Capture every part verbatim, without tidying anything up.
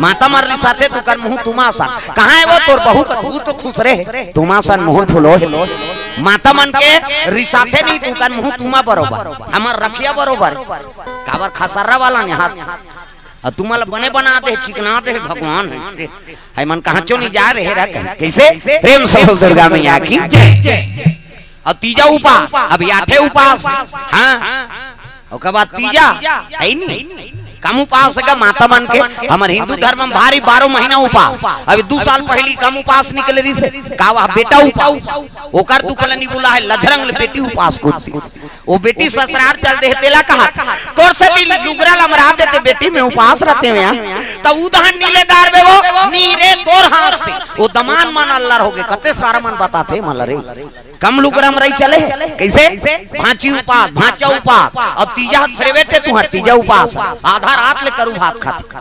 माता मन रिसाथे त ओकर मुंह तुमा असन। कहाँ हे वो तोर बहू? का तू तो खुसरे हे, तुमा असन मुंह फुलो हे। माता मन के रिसाथे नहीं त ओकर मुंह तुमा बरोबर, हमर रखिया बरोबर। काबर खसर्रा वाला निहार। अउ तुमन ल बने बना दे, चिकना दे भगवान। हे मन कहाँ चो नहीं जा रहे रह कहीं। कैसे? प्रेम से बोल दुर्गा मैया की जय। अउ तीजा उपास, अब आठे उपास। हाँ, ओकर बाद तीजा हे नहीं। कम उपास का माता मन के, हमर हिंदू धर्म में भारी बारह महीना उपास। अभी दू साल पहली कम उपास निकले रहिसे, का वह बेटा उपास। ओकर दुख ल नहीं बुला हे, लझरंग ले बेटी उपास को। वो बेटी ससुरार चल दे हे, तेला कहा, तोर से भी लुगरा ल मरा देते बेटी, मैं उपास रहते हुए यहाँ। त उदहन नीले दार बे वो, नीरे तोर हाथ से। वो दमान मन अल्लर हो गए, कते सारा मन बताथे मला रे। कम लुगरा म रही चले हे। कैसे? भांची उपास, भांचा उपास, अउ तीजा फेरे बेटे तुहर तीजा उपास। आधा रात ले करू भात खाथे।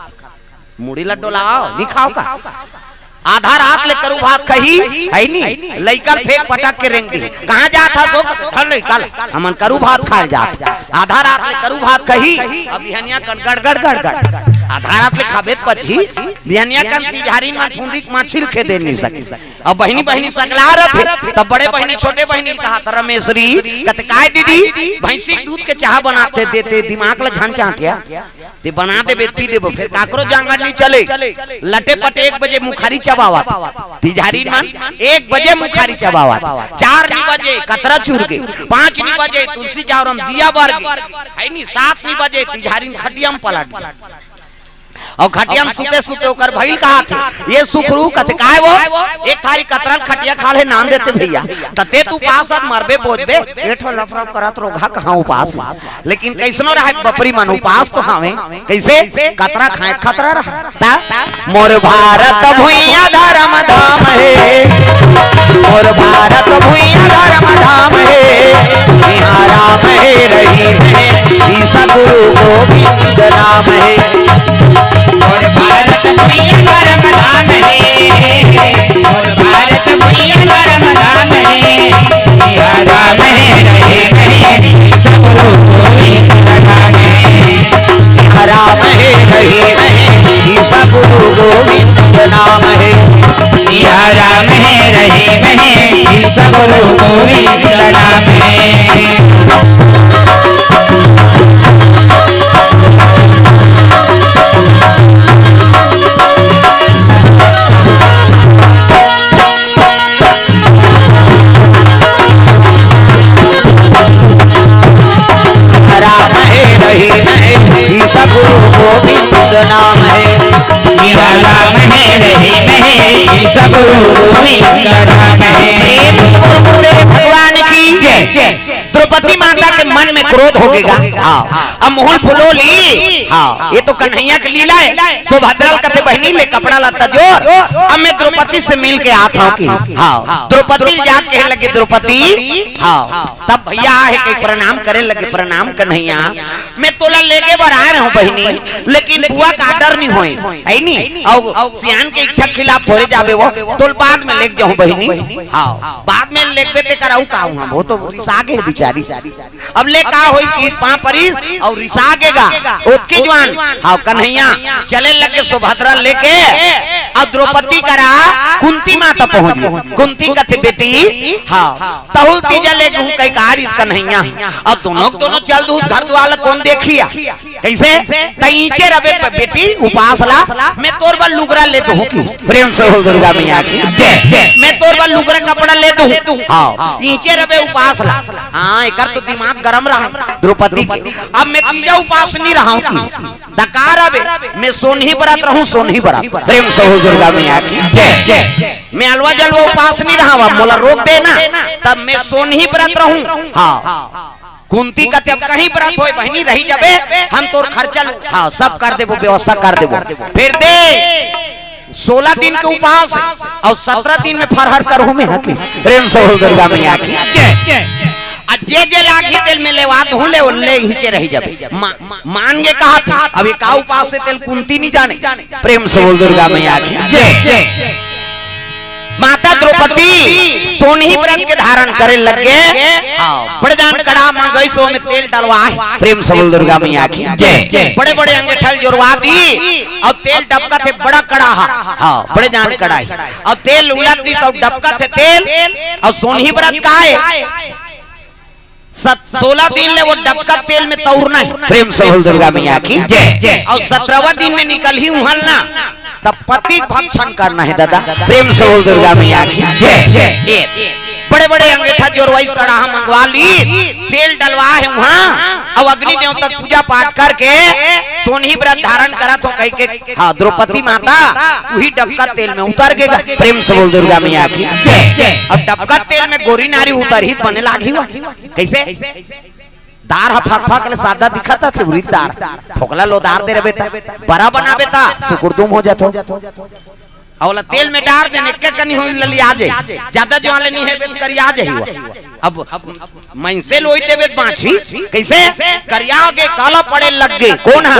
मुड़ी ल डोलाव, नहीं खाव का? आधा रात ले करू भात खही, हे नहीं? लइका ल फेंक पटक के रेंग दी। कहाँ जात हस ओ? ढल लइका ल, हमन करू भात खाए जात। आधा रात ले करू भात खही, अब बिहनिया कन गड़, गड़, गड़, गड़। आधा रात ले खाबे त पचही, बिहनिया कन तिजहारी मन फुंदी के माछी ल खेदे नहीं सके। अब बहिनी, बहिनी सकला रथे, तब बड़े बहिनी, छोटे बहिनी ल कहा त रमेश्वरी, कथे, "काय दीदी, भैंसी के दूध के चाह बनाते देते, दिमाग ल झन चाटिया।" ते बना देबे, पी देबो, फेर काकरो जांगर नी चले। लटे पटे एक बजे मुखारी चबावत, तिजहारी मन एक बजे मुखारी चबावत, चार नी बजे कतरा चुर गे, पाँच नी बजे तुलसी चौरा म दिया बर गे, हे नी, सात नी बजे तिजहारी खटिया म पलट गे। अउ खटिया म सुते सुते ओकर भइल कहाथे, ये सुखरू कथे, "काय वो, एक थारी कतरल खटिया खा ले, नान देते भैया।" त ते त उपास अस, मरबे बोजबे, पेट म लफरफ करत रोगहा कहाँ उपास। लेकिन कइसनो रहय, बपरी मन उपास तो हावे। कइसे? कतरा खाए खतरा रहय। त मोर भारत भुइयां धरम धाम हे, मोर भारत भुइयां धरम धाम हे, इहां राम हे रहीम हे, ईसा गुरु गोविंद नाम हे। मोर भारत भुइयां धरम धाम हे, मोर भारत भुइयां धरम धाम हे, इहां राम हे रहीम हे, ईसा गुरु गोविंद नाम हे। इहां राम हे रहीम हे, ईसा गुरु गोविंद नाम हे। इहां राम हे रहीम हे, ईसा गुरु गोविंद नाम हे। राम हे रहीम हे, ईसा गुरु गोविंद नाम हे। इहां राम हे रहीम हे, ईसा गुरु गोविंद नाम हे। प्रेम से बोल गुरुदेव भगवान की जय। द्रौपदी माता के मन में क्रोध हो गया। हाँ। अब मुंह फुलो ली। हाँ। ये तो कन्हैया की लीला हे। सुभद्रा ल कथे, "बहिनी ले कपड़ा लत्ता जोर, अब मैं द्रौपदी से मिल के आत हंव कि।" हाँ। द्रौपदी ल जाके कहे लगे, "द्रौपदी।" हाँ। तब भैया आहे कहि प्रणाम करे लगे, "प्रणाम कन्हैया, मैं तोला लेगे बर आए रहंव बहिनी, लेकिन बुआ के order नहीं होय, हे नी? अउ सियान के इच्छा खिलाफ थोरे जाबे वो, तोला बाद में लेग जाहूं बहिनी।" हाँ, बाद में लेगबे ते कर अउ का हुआ, वो तो रिसा गे बिचारी। अब ले का होइस कि पांव परिस अउ रिसा गे गा, ओतकी जुवार, हाँ, कन्हैया चले लगे सुभद्रा लेके, अउ द्रौपदी करा कुंती माता पहुंच गे। कुंती कथे, "बेटी, हाँ, तहूं तीजा लेगहूं कहि कहारिस कन्हैया।" अब दोनों के दोनों चल दूत घर दुवार ल कोन देखिया। कइसे? त इंचे रबे ब-, बेटी उपास ला, मैं तोर बर लुगरा ले दूहूं कि। प्रेम से बोल दुर्गा मैया की जय। मैं तोर बर लुगरा कपड़ा ले दूहूं। हाँ, इंचे रबे उपास ला। हाँ, एकर तो दिमाग गरम रहा द्रौपदी के। अब मैं तीजा उपास नहीं रहा हूं कि। दकार अबे, मैं सोनही बरत रहूं, सोनही बरत। प्रेम से बोल दुर्गा मैया की जय। मैं अलवा जलवा उपास नहीं रहा हूं, अब मोला रोक देना, तब मैं सोनही बरत रहूं। हाँ। कुंती कथे, "अब कहीं बरत होय बहिनी, रही जबे, हम तोर खर्चा ल-, हाँ, सब कर देबो, व्यवस्था कर देबो।" फेर दे, सोलह दिन के उपास अउ सत्रह दिन में फरहर करहूं मैं हकी। प्रेम से बोल दुर्गा मैया की जय। आ जे जे लागही तेल में लेवा दूहूं, ले, ले हिचे रही जबे। मा-, मान गे कहाथे, अभी का उपास हे तेला कुंती नहीं जाने। प्रेम से बोल दुर्गा मैया की जय। माता द्रौपदी सोनही व्रत के धारण करे लग गे। हाँ, बड़े जान कड़ा म गइस, ओमे तेल डलवाय। प्रेम से बोल दुर्गा मैया की जय। बड़े बड़े अंगेठा ल जोरवा दिस अउ तेल डबकत हे, बड़ा कड़ा हा। हाँ, बड़े जान कड़ा हे। अउ तेल उलत दिस अउ डबकत हे तेल। अउ सोनही व्रत का हे? सत-, सोलह दिन ले वो डबकत तेल में तौरना हे। प्रेम से बोल दुर्गा मैया की जय। अउ सतरहवाँ दिन में निकलही उहाँ ल ना, तब पति भक्षण करना हे दादा। प्रेम से बोल दुर्गा मैया की जय। ए, बड़े बड़े अंगेठा जोरवाइस, कड़ाहा मंगवा लिस, तेल डलवाय हे उहाँ, अउ अग्नि देवता के पूजा पाठ करके सोनही व्रत धारण करत हों कहिके, हाँ, द्रौपदी माता उही डबकत तेल में उतर गे गा। प्रेम से बोल दुर्गा मैया की जय। अउ डबकत तेल में गोरी नारी उतरही त बने लागही वा। कइसे? दार ह फकफक ले सादा दिखत हे, उरिद दार। फोकला लोदार दे रबे त, बरा बनाबे त, सुकुरदुम हो जाथो। अउ ओला तेल में डार देन, एक्के कनी होही ललिया जाही। जादा जुवान ले नइ हेबे त करिया जाही वा। अब मइनसे लोई देबे त बाँचही। कइसे? करिया गे, काला पड़े लग गे। कोन हा?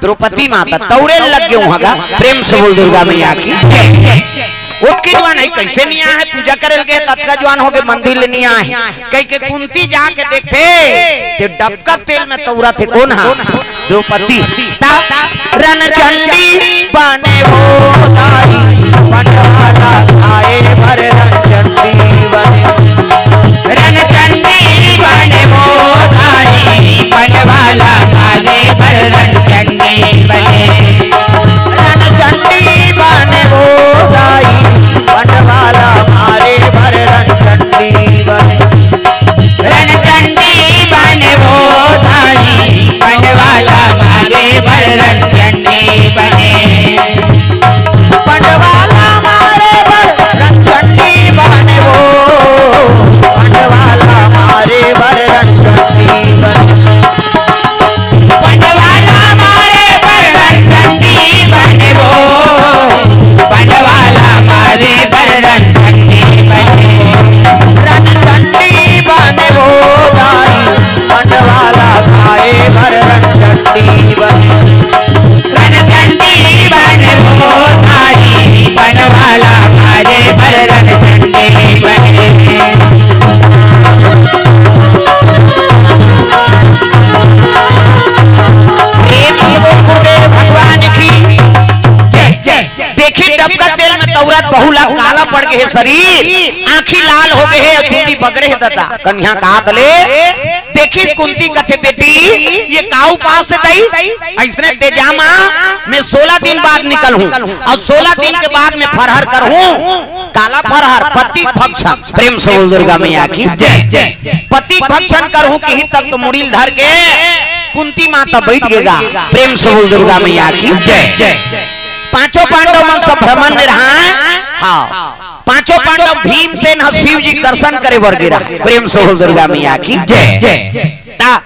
द्रौपदी माता तौरे लग गे उहाँ गा। प्रेम से बोल दुर्गा मैया की। ओतकी जुवान हे, कइसे नइ आय हे? पूजा करे ल गे, ततका जुवान होगे, मंदिर ले नइ आय हे। कहिके कुंती जाके देखथे, ते डबकत तेल में तौरत हे। कोन हा? द्रौपदी। ता रणचंडी बने वो दाई, बनवाला मारे बर रणचंडी बने। रणचंडी बने वो दाई, बनवाला मारे बर रणचंडी बने। रणचंडी बने वो दाई, बनवाला मारे बर रणचंडी बने। रणचंडी बने वो दाई, बनवाला मारे बर रणचंडी बने। बनवाला मारे बर रणचंडी बने वो, बनवाला मारे बर रणचंडी बने। बनवाला मारे बर रणचंडी बने वो, बनवाला मारे बर रणचंडी बने। रणचंडी बने वो दाई, बनवाला मारे बर रणचंडी बने। रणचंडी बने वो दाई, बनवाला मारे बर रणचंडी बने। प्रेम से बोल गुरुदेव भगवान की जय। देखिस डबकत तेल में तौरत बहू ला, काला पड़ गे हे शरीर, आँखी लाल हो गे हे, चुंदी बगरे हे ददा। कन्या कात ले देखिस कुंती, कथे, "बेटी, ये का उपास हे दाई? अइसने तेजा मा मैं सोलह दिन बाद निकलहूँ अउ सोलह दिन के बाद मैं फरहर करहूँ।" काला फरहर, पति भक्षण। प्रेम से बोल दुर्गा मैया की जय। पति भक्षण करहूँ किहिस तब तो मुड़ी ल धर के कुंती माता बइठ गे गा। प्रेम से बोल दुर्गा मैया की जय। पांचों पांडव मन सब भ्रमण में रहय। हाँ, पांचों पांडव, भीमसेन ह शिव जी के दर्शन करे बर गे रहय। प्रेम से बोल दुर्गा मैया की जय। ता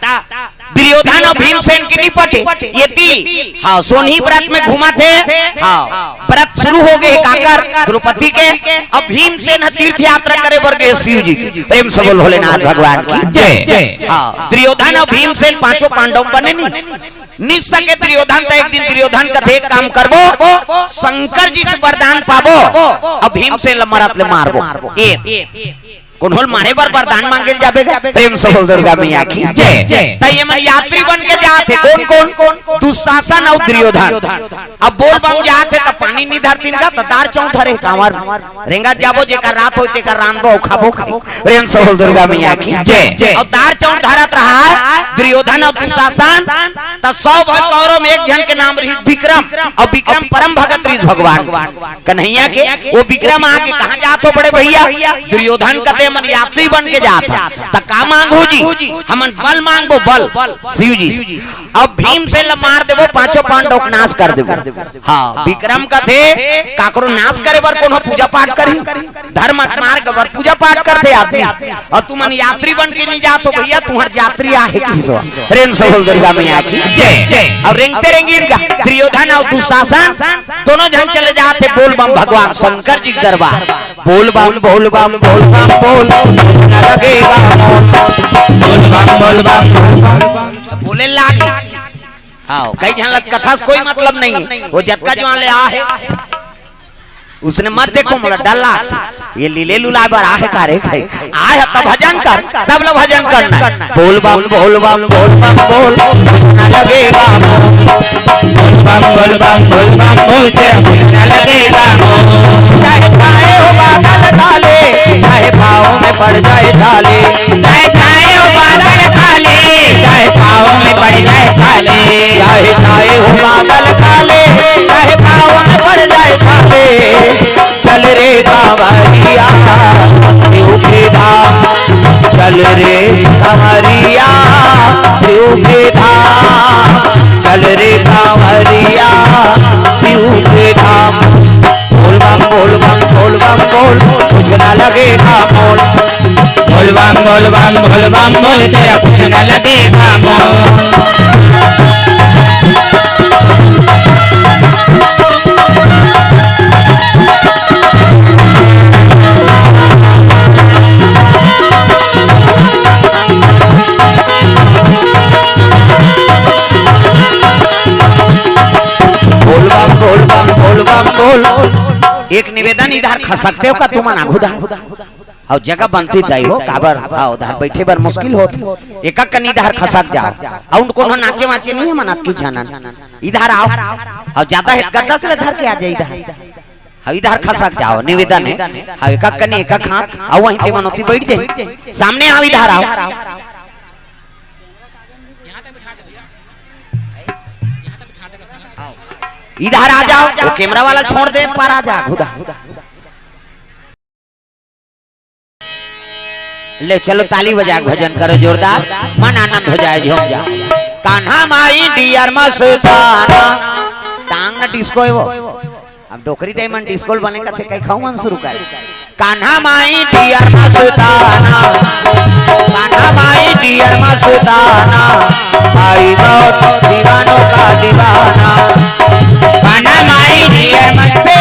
दुर्योधन अउ भीमसेन के नइ पटे। एती, हाँ, सोनही व्रत में घूमत हे। हाँ, व्रत शुरू हो गे हे काकर? द्रौपदी के। अब भीमसेन ह तीर्थ यात्रा करे बर गे हे शिव जी के। प्रेम से बोल भोलेनाथ भगवान की जय। हाँ, दुर्योधन अउ भीमसेन पांचों पांडव बने नइ। नइ सके दुर्योधन, त एक दिन दुर्योधन कथे, "एक काम करबो, शंकर जी से वरदान पाबो, अउ भीमसेन ल मरत ले मारबो।" ए, कोनो ल मारे बर वरदान मांगे ल जाबे गा? प्रेम से बोल दुर्गा मैया की जय। त ये मन यात्री बन के जात हे। कोन कोन? दुशासन अउ दुर्योधन। अब बोल बम जात हे त पानी नइ धरतिन गा, त दार चौंक धरे हे, कांवर रेंगत जाबो, जेकर रात होय तेकर रांधबो अउ खाबो कहि। प्रेम से बोल दुर्गा मैया की जय। अउ दार चौंक धरत रहय दुर्योधन अउ दुशासन। त सौ भर कौरव में एक झन के नाम रहिस विक्रम, अउ विक्रम परम भगत रहिस भगवान कन्हैया के। वो विक्रम आके, "कहाँ जात हो बड़े भइया?" दुर्योधन कथे, "हमन यात्री बन के जात हन।" "त का मांगहू जी?" "हमन बल मांगबो, बल शिव जी से। अब भीमसेन ल मार देबो, पांचों पांडव के नाश कर देबो।" हाँ, विक्रम कथे, "काकरो नाश करे बर कोनो पूजा पाठ करही? धर्म मार्ग बर पूजा पाठ करथे आदमी, अउ तुमन यात्री बन के नइ जात हो भइया, तुंहर यात्री आहे किहिस।" प्रेम से बोल दुर्गा मैया की जय। अउ रेंगते रेंगिस गा दुर्योधन अउ दुशासन, दोनों झन चले जात हे बोल बम भगवान शंकर जी के दरबार। बोल बम, बोल बम, बोल बम, बोल, कुछ न लगेगा मोल। बोल बम, बोल बम, बोल बम। बोले लाग। हाँ, कई झन ल कथा से कोई मतलब नइ हे, वो जतका जुवान ले आ हे, उसने मत देखो मोला डर लागथे। ये लीले लुलाए बर आहे का रे भाई? आए ह त भजन कर, सब लोग भजन करना। बोल बम, बोल बम, बोल बम, बोल, कुछ ना लगेगा मोल। बोल बम, बोल बम, बोल बम, बोल, तेरा कुछ ना लगेगा मोल। चाहे छाए हो बादल काले, चाहे पाँव में पड़ जाए छाले। चाहे छाए हो बादल काले, चाहे पाँव में पड़ जाए छाले। चाहे छाए हो बादल काले, चाहे पाँव में पड़ जाए छाले। चल रे कांवरिया शिव के धाम, चल रे कांवरिया शिव के धाम, चल रे कांवरिया शिव के धाम। बोल बम, बोल बम, बोल बम, बोल, कुछ ना लगेगा मोल। बोल बम, बोल बम, बोल बम, बोल, तेरा कुछ ना लगेगा मोल। बोल बम, बोल बम, बोल बम, बोल। एक निवेदन, इधर खसकते हो का तुमन आघू दा? अउ जगह बनती दाई हो, काबर? हाँ, उधर बैठे बर मुश्किल होत। एक कनी इधर खसक जाओ। अउ कोनो नाचे वाचे नहीं है, मनात की जानन। इधर आओ। अउ ज्यादा है, गद्दा से धर के आ जाए इधर। हाँ, इधर खसक जाओ, निवेदन है। हाँ, एक कनी, एक हाथ, अउ वहीं ते मनोती बैठ जाए। सामने आओ, इधर आओ। इधर आ जाओ, वो कैमरा वाला छोड़ दे, पर आ जा, घुदा। ले चलो, ताली बजा के भजन करो जोरदार, मन आनंद हो जाए, झूम जाओ। कान्हा माई डियर मस्ताना, टांग ना डिस्को है वो। अब डोकरी दे मन डिस्को बने कथे, कई खाऊ मन शुरू कर। कान्हा माई डियर मस्ताना, कान्हा माई डियर मस्ताना, आई गौर दीवानों का दीवाना। कान्हा माई डियर मस्ते।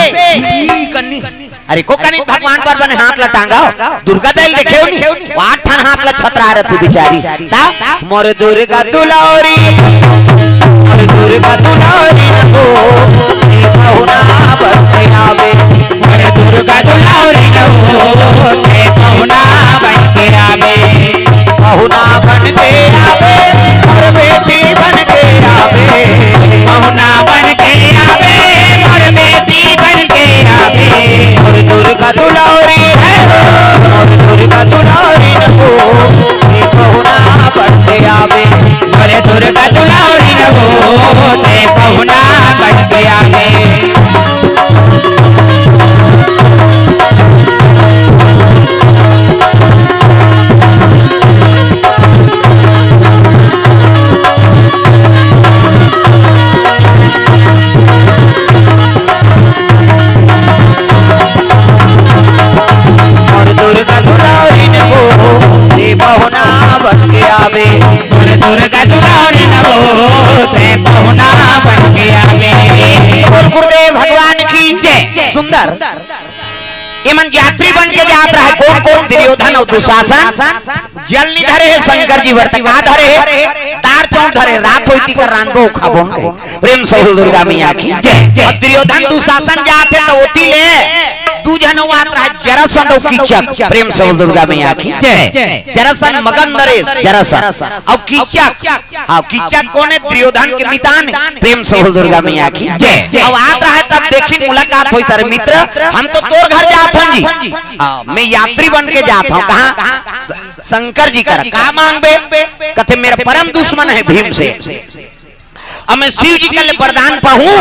अरे को कनी भगवान पर बने हाथ ला टांगा, दुर्गा दाई देखे हो नी, आठ ठन हाथ ला छतरा रही बेचारी। ता मोर दुर्गा दुलारी, मोर दुर्गा दुलारी हो, ते पहुना बन के आवे। मोर दुर्गा दुलारी हो, ते पहुना बन के आवे। पहुना बन के आवे, मोर बेटी बन के आवे। पहुना बन के आवे, मोर बेटी बन के आवे। मोर दुर्गा दुलारी है, मोर दुर्गा दुलारी हो, ते पहुना बन के आवे। अरे दुर्गा दुलारी हो, ते पहुना बन के आवे। मोर दुर्गा दुलारी हो, ते पहुना बन के आवे। मोर दुर्गा दुलारी हो, ते पहुना बन के आवे। बोल गुरुदेव भगवान की जय। सुंदर। ये मन यात्री बन के जात रहा, कौन कौन? दुर्योधन अउ दुशासन। जल नी धरे हे शंकर जी, व्रत का धरे हे, दार चाउर धरे, रात होई तिकर रांधबो खाबो। प्रेम से बोल दुर्गा मैया की जय। अउ दुर्योधन दुशासन जात हे त ओती ले दू झन अउ आत रहा, जरासंध अउ कीचक। प्रेम से बोल दुर्गा मैया की जय। जरासंध मगध नरेश, जरासंध अउ कीचक। हाँ, कीचक कोन हे? दुर्योधन के मितान हे। प्रेम से बोल दुर्गा मैया की जय। अउ आत रहा हे तब देखिन, मुलाकात होई, सर मित्र, हम तो तोर घर जात हन जी। हाँ, मैं यात्री बन के जात हूँ। कहाँ? स-, शंकर जी कर। का मांगबे? कथे, मेरा परम दुश्मन है भीमसेन। अब मैं शिव जी के लिए वरदान पाहूं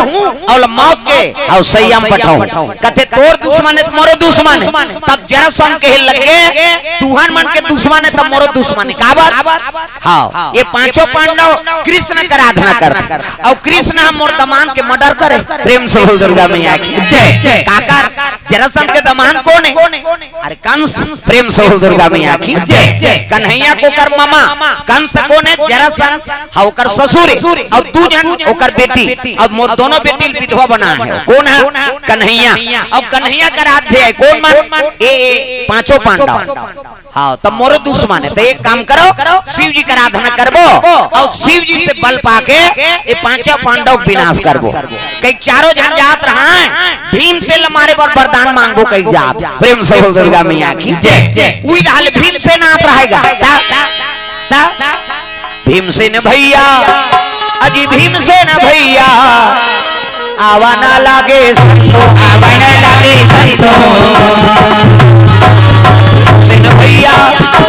अउ मौत के अउ संयम पठाऊं। कथे, तोर दुश्मन है त मोरो दुश्मन है। तब जरासंध कहे लगे, तुहर मन के दुश्मन है त मोरो दुश्मन है। काबर? हाँ, ये पांचों पांडव कृष्ण के आराधना करथे अउ कृष्ण ह मोर दमान के मर्डर करे। प्रेम से बोल दुर्गा मैया की जय। काकर? जरासंध के दमान कोन हे? अरे कंस। प्रेम से बोल दुर्गा मैया की जय। कन्हैया के ओकर ममा। कंस कोन हे? जरासंध। हाँ, ओकर ससुर हे। अउ दू झन ओकर बेटी। अब मोर दोनों बेटी ल विधवा बनाए हे। कोन हे? कन्हैया। अब कन्हैया के आराध्य हे कोन मन? ए, ए, पांचों पांडव। हाँ, त मोरो दुश्मन हे, त एक काम करो, शिव जी के आराधना करबो अउ शिव जी से बल पाके ये पांचों पांडव के विनाश करबो। कई चारों झन जात रहा हे, भीमसेन ल मारे बर वरदान मांगबो कहि जात। प्रेम से बोल दुर्गा मैया की जय। उही डाहर ले भीमसेन आत रहय गा। ता, ता, भीमसेन भैया, अजी भीमसेन भैया, आवा ना लागे संतो, आवा ना लागे संतो। भीमसेन भैया,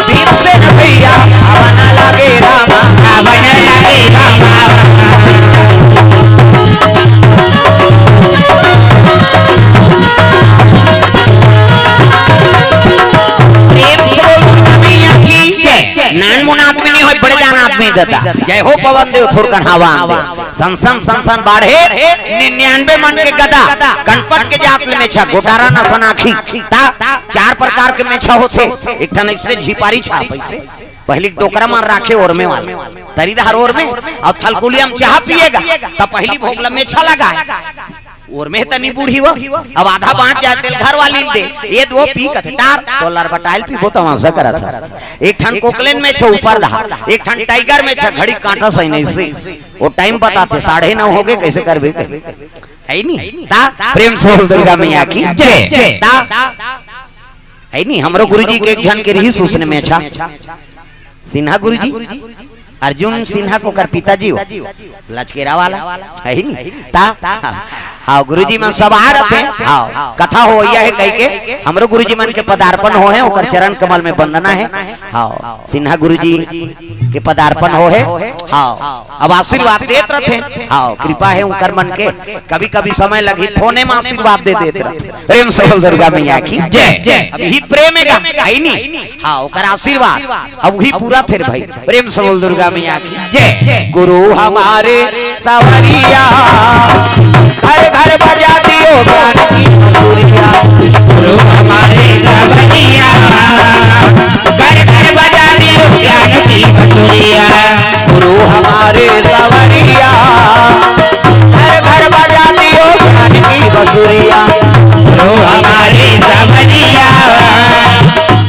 भीमसेन भैया, आवा ना लागे रामा, आवा ना लागे रामा। प्रेम से बोल दुर्गा मैया की जय। नानमुन आदमी नहीं होय, बड़े जान आदमी दादा। जय हो पवन देव थोरकन हवा दे। संसन संसन बाढ़े निन्यानवे मन के गदा। गणपत के जात ले मेछा, गोटारा नसन आँखी। ता चार प्रकार के मेछा होथे। एक ठन अइसे झिपारी छाप अइसे, पहिली डोकरा मन राखे ओरमे वाला, तरी डहर ओरमे, अउ थलकुलिया म चाहा पिए गा, त पहिली भोग ल मेछा लगाय। ओरमे तनी बूढ़ी हो, अब आधा बाँच जाय तेला घर वाली ल दे, ए दो पी कथे टार, तो लरबटाय ल पीबो तमासा करत हस। एक ठन कोकलेन मेछा ऊपर डहर, एक ठन टाइगर मेछा घड़ी काँटा सही नहीं से। वो टाइम बताथे, साढ़े नौ होगे, कइसे करबे कहि। हइ नी? ता प्रेम से बोल दुर्गा मैया की जय। ता हइ नी, हमरो गुरुजी के एक झन के रिहिस उसने मेछा। सिन्हा गुरुजी, अर्जुन सिन्हा के ओकर पिताजी हो, लचकेरा वाला, हइ नी? ता, हाँ, गुरुजी मन सब आ रथे, हाँ, कथा होवइया हे कहिके, हमरो गुरुजी मन के पदार्पण होहे, ओकर चरण कमल में वंदना हे, हाँ, सिन्हा गुरुजी के पदार्पण होहे, हाँ, अब आशीर्वाद देत रथे, हाँ, कृपा हे उंकर मन के, कभी-कभी समय लगही, फोने में आशीर्वाद दे देत रथे। प्रेम से बोल दुर्गा मैया की जय। अभी प्रेम हे गा, हइ नी? हाँ, ओकर आशीर्वाद अब उही पूरा थे रे भाई। प्रेम से बोल दुर्गा मैया की जय। गुरु हमारे सावरिया, घर घर बजा दियो ज्ञान की मधुरिया। गुरु हमारे सावरिया, घर घर बजा दियो ज्ञान की मधुरिया। गुरु हमारे सावरिया, घर घर बजा दियो ज्ञान की बसुरिया। गुरु हमारे सावरिया,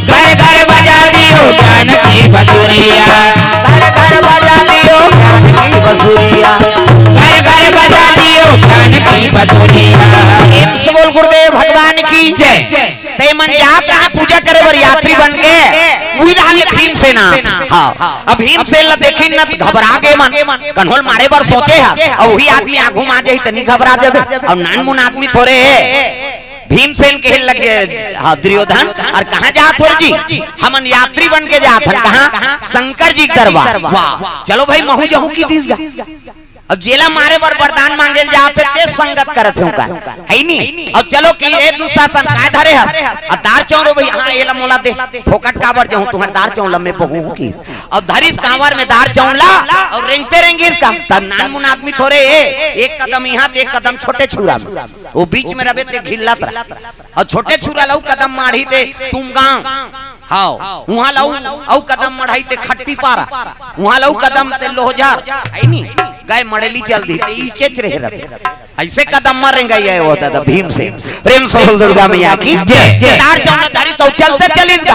घर घर बजा दियो ज्ञान की बसुरिया। घर घर बजा दियो ज्ञान की बसुरिया। घर घर बजा दियो ज्ञान की बसुरिया। प्रेम से बोल गुरुदेव भगवान की जय। ते मन जात रहा पूजा करे बर यात्री बन के, उही डाहर ले भीमसेन आत। हाँ, अब भीमसेन ल देखिन न त घबरा गे मन, कन्हो ल मारे बर सोचे हस, अउ उही आदमी आगू म आ जाही त नी घबरा जाबे। अउ नानमुन आदमी थोरे हे। भीमसेन कहे लगे, हाँ, दुर्योधन, अउ कहाँ जात हो जी? हमन यात्री बन के जात हन। कहाँ? शंकर जी के दरबार। वाह, चलो भाई, महूँ जाहूँ कहि दिस गा। अब जेला मारे बर वरदान मांगे ल जात हे, ते संगत करत हे ओकर, हइ नी? अब चलो कि ए दुशासन काय धरे हस? अउ दार चाउर भाई, हाँ, एला मोला दे, फोकट काबर जाहूँ, तुंहर दार चाउर ल मैं बहूँ किस। अउ धरिस कांवर में दार चाउर ल, अउ रेंगते रेंगिस का, त नानमुन आदमी थोरे हे, एक कदम इहाँ, एक कदम छोटे छुरा में, वो बीच में रबे ते घिल्लत रह। अउ छोटे छुरा ल अउ कदम माढ़ही ते तुमगांव, हाँ, उहाँ ल अउ, अउ कदम मढ़ही ते खट्टी पारा, उहाँ ल अउ कदम ते लोहझर, हइ नी? गय मड़ेली चल दिही ते इचेच रहे रथे। अइसे कदम म रेंगइया हे वो दादा भीमसेन। प्रेम से बोल दुर्गा मैया की जय। दार चाउर ल धरिस अउ चलते चलिस गा।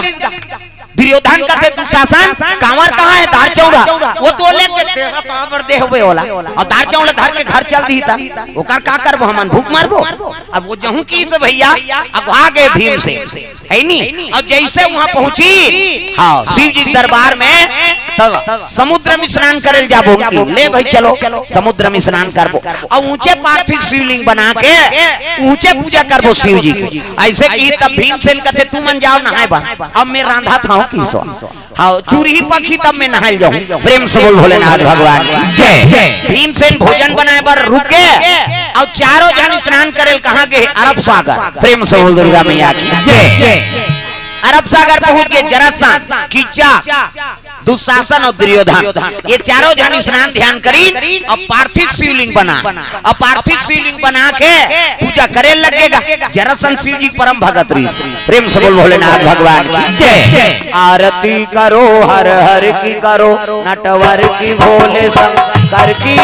दुर्योधन कथे, दुशासन, कांवर कहाँ हे? दार चाउर ल। वो तो लेके तेरा कांवर दे हवे ओला। अउ दार चाउर ल धर के घर चल दिही त ओकर का करबो हमन? भूख मरबो? अब वो जाहूँ किस भैया, अब आ गे भीमसेन। हइ नी? अउ जइसे उहाँ पहुँचिस, हाँ, शिव जी के दरबार में, त समुद्र में स्नान करे ल जाबो कि, ले भाई चलो, समुद्र में स्नान करबो। अउ ऊँचे पार्थिव शिवलिंग बना के, ऊँचे पूजा करबो शिव जी के। अइसे किस तब भीमसेन कथे, तुमन जाव नहाय बर, अब मैं रांधत हँव किस। हाँ, चुरही पकही तब मैं नहाय ल जाहूँ। प्रेम से बोल भोलेनाथ भगवान की जय। भीमसेन भोजन बनाय बर रुक गे, अउ चारों झन स्नान करे ल कहाँ गे? अरब सागर। प्रेम से बोल दुर्गा मैया की जय। अरब सागर पहुँच गे, जरासंध, किच्चा, दुशासन अउ दुर्योधन, ये चारों झन स्नान ध्यान करिन अउ पार्थिव शिवलिंग बना, अउ पार्थिव शिवलिंग बना के पूजा करे लगे गा। जरासंध शिव जी के परम भगत रिहिस। प्रेम से बोल भोलेनाथ भगवान की जय। आरती करो हर हर की करो, नटवर की भोले शंकर की,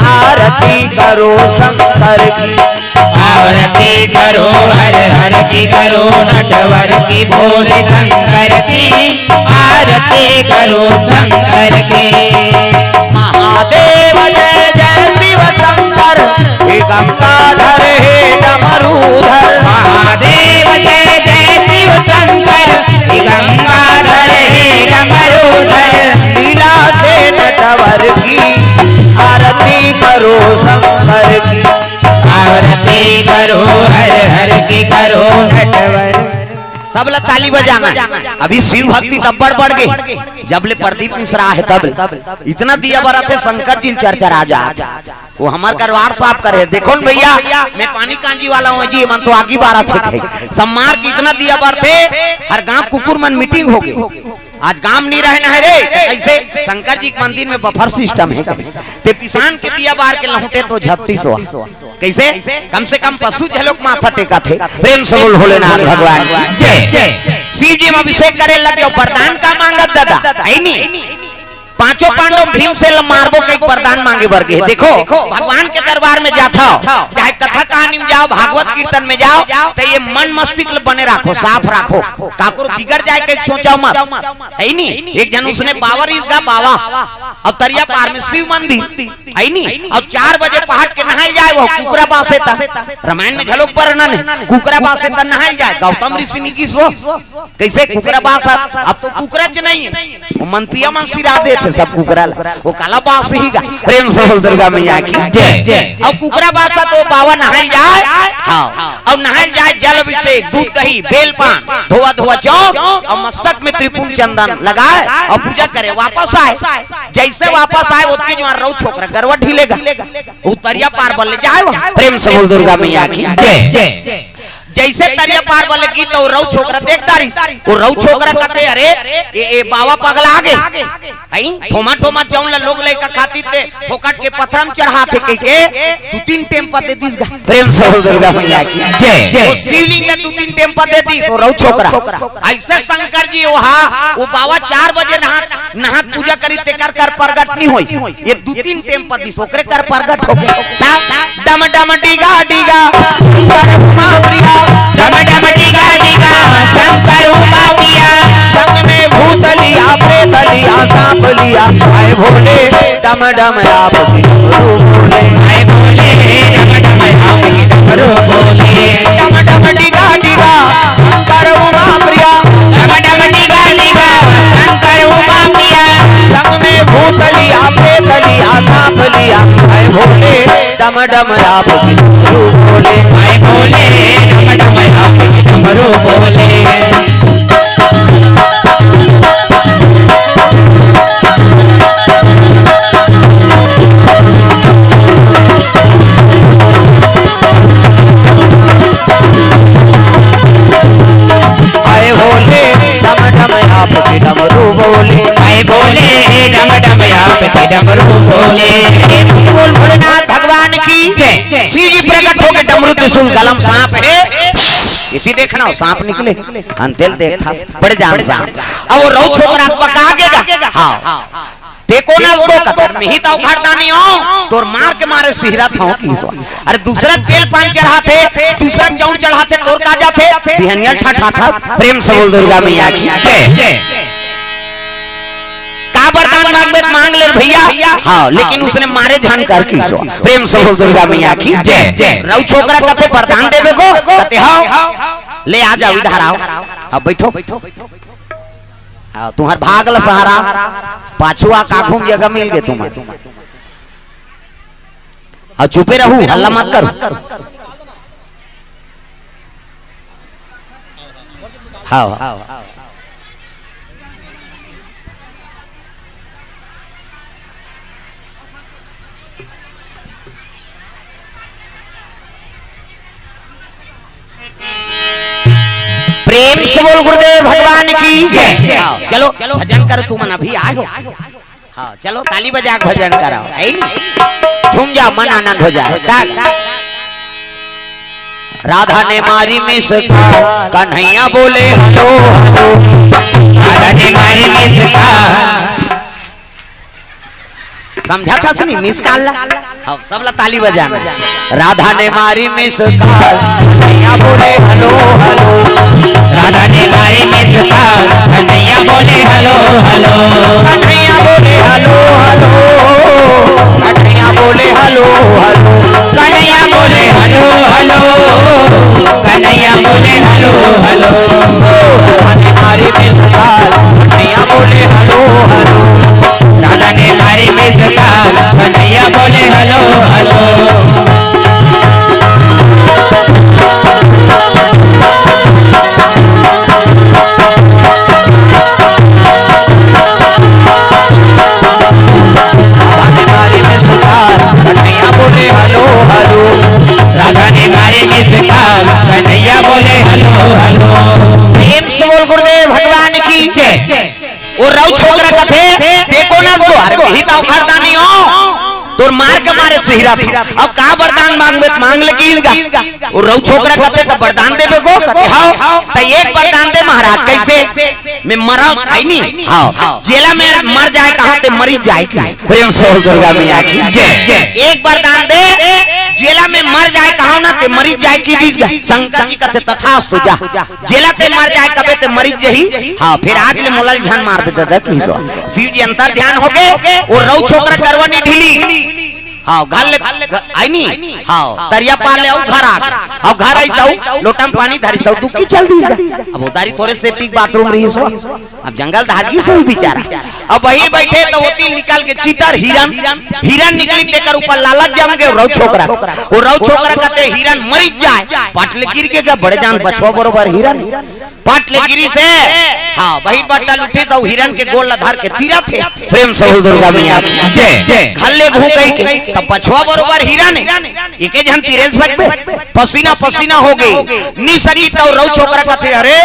आरती करो शंकर की। आरती करो हर हर की करो, नटवर की भोले शंकर की, आरती करो शंकर की। महादेव जय जय शिव शंकर, हे गंगाधर हे डमरू तब ला ताली बजाना। अभी शिव भक्ति तब बढ़ बढ़ गई, जब ले प्रदीप मिश्रा हे तब ले। इतना दिया बरत हे, शंकर जी चरचरा जात। वो हमर करवार साफ करे, देखो न भैया, मैं पानी कांजी वाला हूँ जी, मन तो आगी बारत हे। सम्मार की इतना दिया बरत हे, हर गांव कुकुर मन मीटिंग हो गई। आज गांव नहीं रहना है रे, कैसे? शंकर जी के मंदिर में बफर सिस्टम है। ते पिसान के दिया बार के लहुटे तो झपटी सो। कैसे? कम से कम पशु झलोक माथा टेका थे। प्रेम से बोल भोलेनाथ भगवान की जय। शिव जी में अभिषेक करे लगे, वरदान का मांगत दादा, है नी? पांचों पांडव भीम से ल मारबो के वरदान मांगे बर गे। देखो, भगवान के दरबार में जाता हो, चाहे कथा कहानी में जाओ, भागवत कीर्तन में जाओ, तो ये मन मस्तिष्क ल बने रखो, साफ रखो। काकरो बिगड़ जाए के सोचा मत, है नी? एक जन उसने बावा रिस गा बावा, अब तरिया पार में शिव मंदिर, है नी? अब चार बजे पहाट के नहाए जाए, वो कुकरा बासे ता। रामायण में झलोक वर्णन है, कुकरा बासे ता नहाए जाए, गौतम ऋषि ने किस वो। कैसे कुकरा बासा? अब तो कुकरा च नहीं है, वो मंपिया मन सिरा देथे सब कुकरा ला। वो काला बास ही गा। प्रेम से बोल दुर्गा मैया की जय। अब कुकरा बासा तो बावा नहाए जाए, हाँ, अब नहाए जाए, जल अभिषेक, दूध दही, बेल पान, धोवा धोवा चाउर, और मस्तक में त्रिपुंड चंदन लगाए और पूजा करे, वापस आए। जैसे वापस आए, ओतके जुआर रउ छोकरा गरवा ढीलेगा। उ तरिया पार बले जाए वो। प्रेम से बोल दुर्गा मैया की जय। जैसे तरिया पार बले गे तो रउ छोकरा देख डारिस। वो रउ छोकरा कहते, "अरे, ये, ये बावा पगला आगे।" हैं? ठोमा ठोमा जौन ला लोग लइका खाती ते फोकट के पथरा में चढ़ाथे कहिके दू तीन टेम पर दे दिस गा। प्रेम से बोल दुर्गा मैया की जय। वो शिवलिंग ला दू तीन टेम पर दे दिस, वो रउ छोकरा। ऐसे शंकर जी वहा, वो बाबा चार बजे नहा, नहा पूजा करी, तेकर कर प्रगट नहीं होई। ये दू तीन टेम पर दिस, ओकरे कर प्रगट हो गए। डम डम डिगा डिगा, शंकर उमा प्रिया। डम डम डिगा डिगा, शंकर उमा प्रिया। संग में भूत लिया, प्रेत लिया, सांप लिया। आए भोले, डम डम आप की डमरू बोले। आए भोले, डम डम आप की डमरू बोले। डम डम डिगा डिगा, शंकर उमा प्रिया। डम डम डिगा डिगा, शंकर उमा प्रिया। संग में भूत लिया, प्रेत लिया, सांप लिया। आए भोले, डम डम आप की डमरू बोले। आए भोले, डम डम आप की डमरू बोले। आए भोले, डम डम आप की डमरू बोले। आए भोले, डम डम आप की डमरू बोले। बोल भोलेनाथ भगवान की जय। शिव जी प्रकट होके डमरू त्रिशूल गला में सांप है। इति देखना हो, सांप निकले, अंतेल देखता, बड़े जान सांप। अब वो रउ छोकरा पका देगा। हाँ। ते कोन अस गो कतर, मिही तौ घरदानी हो, तोर मार के मारे सिहरत हो किसो। अरे दूसरा तेल पान चढ़ाथे, दूसरा चाउर चढ़ाथे, तोर का जाथे, बिहनिया ठठाथा। प्रेम से बोल दुर्गा मैया की जय। का वरदान मांगबे त मांग ले भैया। हाँ, लेकिन उसने मारे झन कर किसो। प्रेम से बोल दुर्गा मैया की जय। रउ छोकरा कथे वरदान देबे गो, कथे, "हाँ, ले आ जाओ, इधर आओ।" अब बैठो। हाँ, तुम्हार भाग ल सहारा, पाछू आ का घूम जगह मिल गए तुम्हार। हाँ, चुपे रहू, हल्ला मत करो। हाँ, हाँ। प्रेम से बोल गुरुदेव भगवान की जय। हाँ, चलो, चलो, भजन करो, तुमन अभी आए हो। हाँ, चलो, ताली बजा के भजन कराओ, है नी? झूम जाओ, मन आनंद हो जाए। का? राधा ने मारी मिस कॉल, कन्हैया बोले हेलो हेलो। राधा ने मारी मिस कॉल। समझा था सुनी मिस कॉल ला? हाँ, सब ला ताली बजाना। राधा ने मारी मिस कॉल, कन्हैया बोले हेलो हेलो। राधा ने मारी मिस कॉल, कन्हैया बोले हेलो हेलो। कन्हैया बोले हेलो हेलो। कन्हैया बोले हेलो हेलो। कन्हैया बोले हेलो हेलो। कन्हैया बोले हेलो हेलो। ओ, राधा ने मारी मिस कॉल, कन्हैया बोले हेलो हेलो। राधा ने मारी मिस कॉल, कन्हैया बोले हेलो हेलो। प्रेम से बोल गुरुदेव भगवान की जय। वो रउ छोकरा कथे, "देखो ना तो, अरे वही तो खरदानी हो, तोर मार के मारे चेहरा था। अब का वरदान मांगबे, मांग ले कीन गा।" वो रउ छोकरा कथे, "तो वरदान देबे गो?" कथे, "हाँ।" "तो एक वरदान दे महाराज।" "कैसे?" "मैं मरा, है नी?" "हाँ।" "जेला में मर जाए कहाँ ते मरी जाए की?" प्रेम से बोल दुर्गा मैया की जय। "एक वरदान दे, जेला में मर जाए कहाँ ना ते मरी जाए की।" शंकर जी कथे, "तथास्तु, जा।" जेला ते मर जाए कबे ते मरिच जही। हाँ, फिर आज ले मोला झन मार दे ददा की सो। शिव जी अंतर ध्यान हो गए, वो रउ छोकरा करवा नहीं ढीली। हाँ, घर ले, घ-, आई नी। हाँ, तरिया पार ले आऊ, घर आ गए। अउ घर आई जाऊ, लोटा में पानी धरी जाऊ, डुबकी चल दी जा। अब उधारी थोड़े सेप्टिक बाथरूम रही सो। अब जंगल धार की सो बेचारा। अब वही बैठे तो वो तीन निकल के चीतर हिरन, हिरन निकली तेकर ऊपर लालच जम गए, रउ छोकरा। वो रउ छोकरा कहते हिरन मरिच जाए, पाटले गिर के क्या बड़े जान बछवा बरोबर हिरन। पाटले गिरी से, हाँ, वही बट्टा उठी तो हिरन के गोल ला धर के तीरा थे। प्रेम से बोल दुर्गा मैया की जय। घर ले घू कही के, तब बछवा बरोबर हिरन है। एके झन तीरे सकबे, पसीना पसीना हो गई। नी सकी तो रउ छोकरा कथे, "अरे,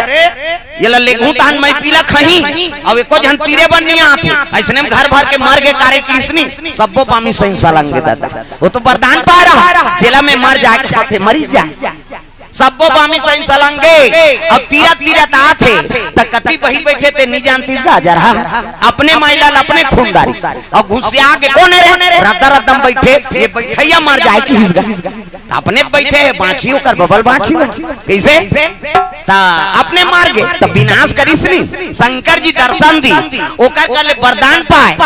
ये ला लेगहूं तहन मैं पीला खही, अब एको झन तीरे बर नहीं आते।" ऐसने में घर भर के मर गए कारे किसनी, सब्बो पामी सही सलंग ददा। वो तो वरदान पा रहा, जेला में मर जाए, खाते मरी जाए। सब्बो पामी सही सलंगे, अब तीरा तीरा तात हे, त कति बही बैठे ते नी जानतीस गा जरहा, अपने माईलाल अपने खूनदारी, अब घुसिया के कोन रे, रद्दा रद्दम बैठे, ये बैठैया मर जाए की हिसगा, त अपने बैठे हे, बाँची ओकर बबल बाँची हो, कैसे? त अपने मार गे, त विनाश करिस नी, शंकर जी दर्शन दी, ओकर कर ले वरदान पाए,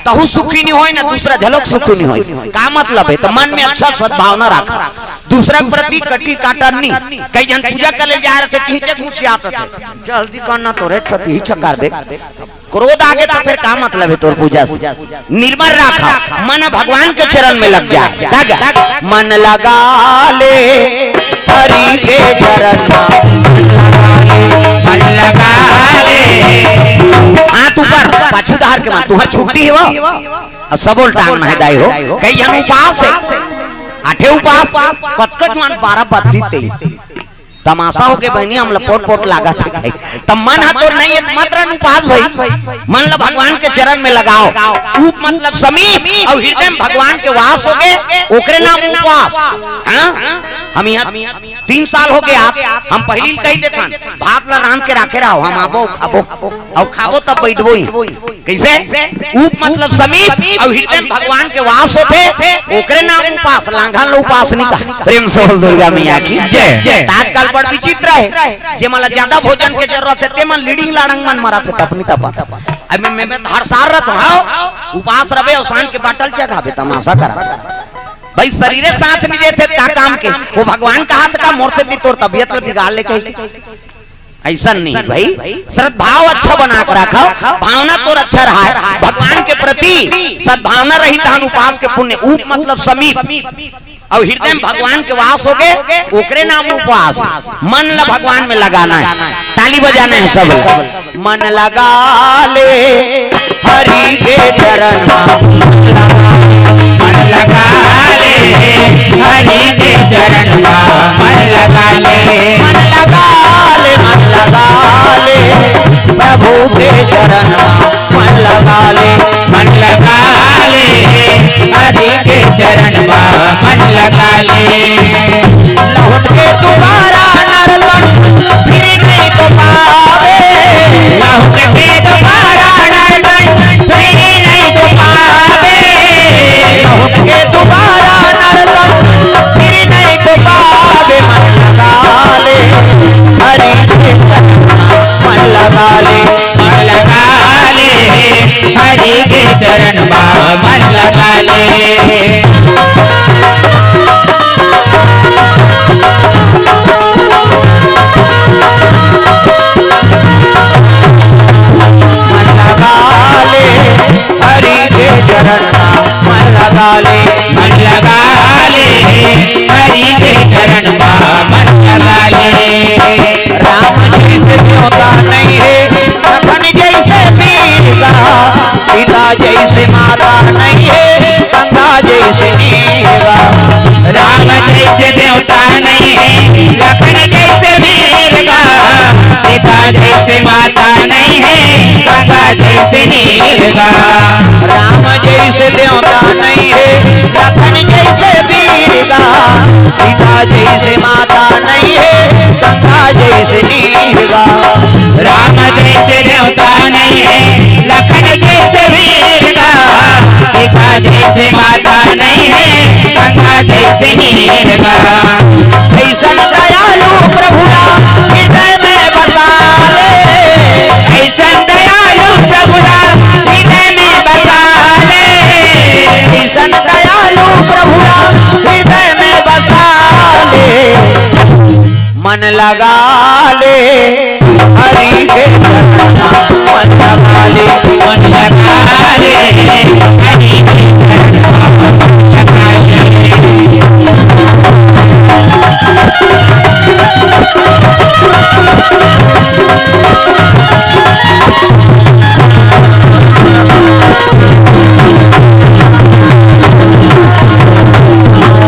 तहू सुखी नहीं होए ना दूसरा झलक सुखी नहीं होए, का मतलब है? त मन में अच्छा सद्भावना रखा, दूसरा के प्रति कटी काटन नी। कई झन पूजा करे जा रहे थे, पीछे घुसियात थे। जल्दी करना तो रे, छती ही छकार दे। क्रोध आगे तो फिर का मतलब है तोर पूजा से? निर्मल रखा, मन भगवान के चरण में लग जाए। का गा? मन लगा ले हरि के चरण में। मन लगा ले। हाथ ऊपर, पाछू धार के मन, तुम्हार छुट्टी है वो। अब सबोल टांग नहीं दाई हो। कई झन उपास है। आठे उपास, कतकत मन बारह बत्ती तेईस। तमाशा हो के बहनी, हम ला पोट पोट लागत है भाई। त मन ह तोर नहीं है, मत रन उपास भाई। मन ला भगवान के चरण में लगाओ। उप मतलब समीप, अउ हृदय में भगवान के वास हो गए, ओकरे नाम उपास। हाँ? हम यहाँ तीन साल हो गया, हम पहली कही देथन, भात ला रांध के राखे रहो, हम आबो, खाबो, अउ खाबो तब बैठबो ही। कैसे? उप मतलब समीप, अउ हृदय में भगवान के वास होथे, ओकरे नाम उपास, लांघन ल उपास नहीं कहा। प्रेम से बोल दुर्गा मैया की जय। त आजकल बड़ विचित्र है, जे मन ला ज्यादा भोजन के जरूरत है, ते मन लीडिंग लाड़ंग मन मरत है, तपनी तपत। अब मैं, मैं, मैं हर साल रहत हूँ, हाँ? उपास रहे अउ शान के बाटल चघाबे, तमाशा करा। भाई, शरीरे साथ नहीं देथे, का काम के? वो भगवान कहा था, "मोर से भी तोर तबियत ल बिगाड़ ले," कही। ऐसा नहीं भाई, श्रद्धाव अच्छा बना के रखो, भावना तोर अच्छा रहा है, भगवान के प्रति सद्भावना रही, तहन उपास के पुण्य। उप मतलब समीप, अउ हृदय में भगवान के वास हो गए, ओकरे नाम उपास। मन ला भगवान में लगाना है, ताली बजाना है सब। मन लगा ले हरि के चरण मा। मन लगा ले हरि के चरण मा। मन लगा ले, मन लगा ले, मन लगा ले प्रभु के चरण मा। मन लगा ले, मन लगा ले हरि के चरण मा। मन लगा ले। लौट के दोबारा नरतन फिर नहीं तो पावे। लौट के दोबारा नरतन फिर नहीं तो पावे। लौट के दोबारा नरतन फिर नहीं तो पावे। मन लगा ले हरि के चरण मा। मन लगा ले, मन लगा ले हरि के चरण मा। मन लगा ले। मन लगा ले हरि के चरण मा। मन लगा ले, मन लगा ले हरि के चरण मा। मन लगा ले। राम जैसे देवता नहीं है, लखन जैसे वीर गा। सीता जैसे माता नहीं है, गंगा जैसे नीर गा। राम जैसे देवता नहीं है, लखन जैसे वीर राम जइसे देवता नइ हे, लखन जइसे वीर गा। सीता जइसे माता नइ हे, गंगा जइसे नीर गा। राम जइसे देवता नइ हे, लखन जइसे वीर गा। सीता जइसे माता नइ हे, गंगा जइसे नीर गा। अइसन दयालु प्रभु ला हृदय में बसा ले। अइसन दयालु प्रभु ला हृदय में बसा ले। अइसन दयालु प्रभु ला हृदय में बसा ले। मन लगा ले हरि के चरणा, मन लगा ले, मन लगा ले हरि के चरणा।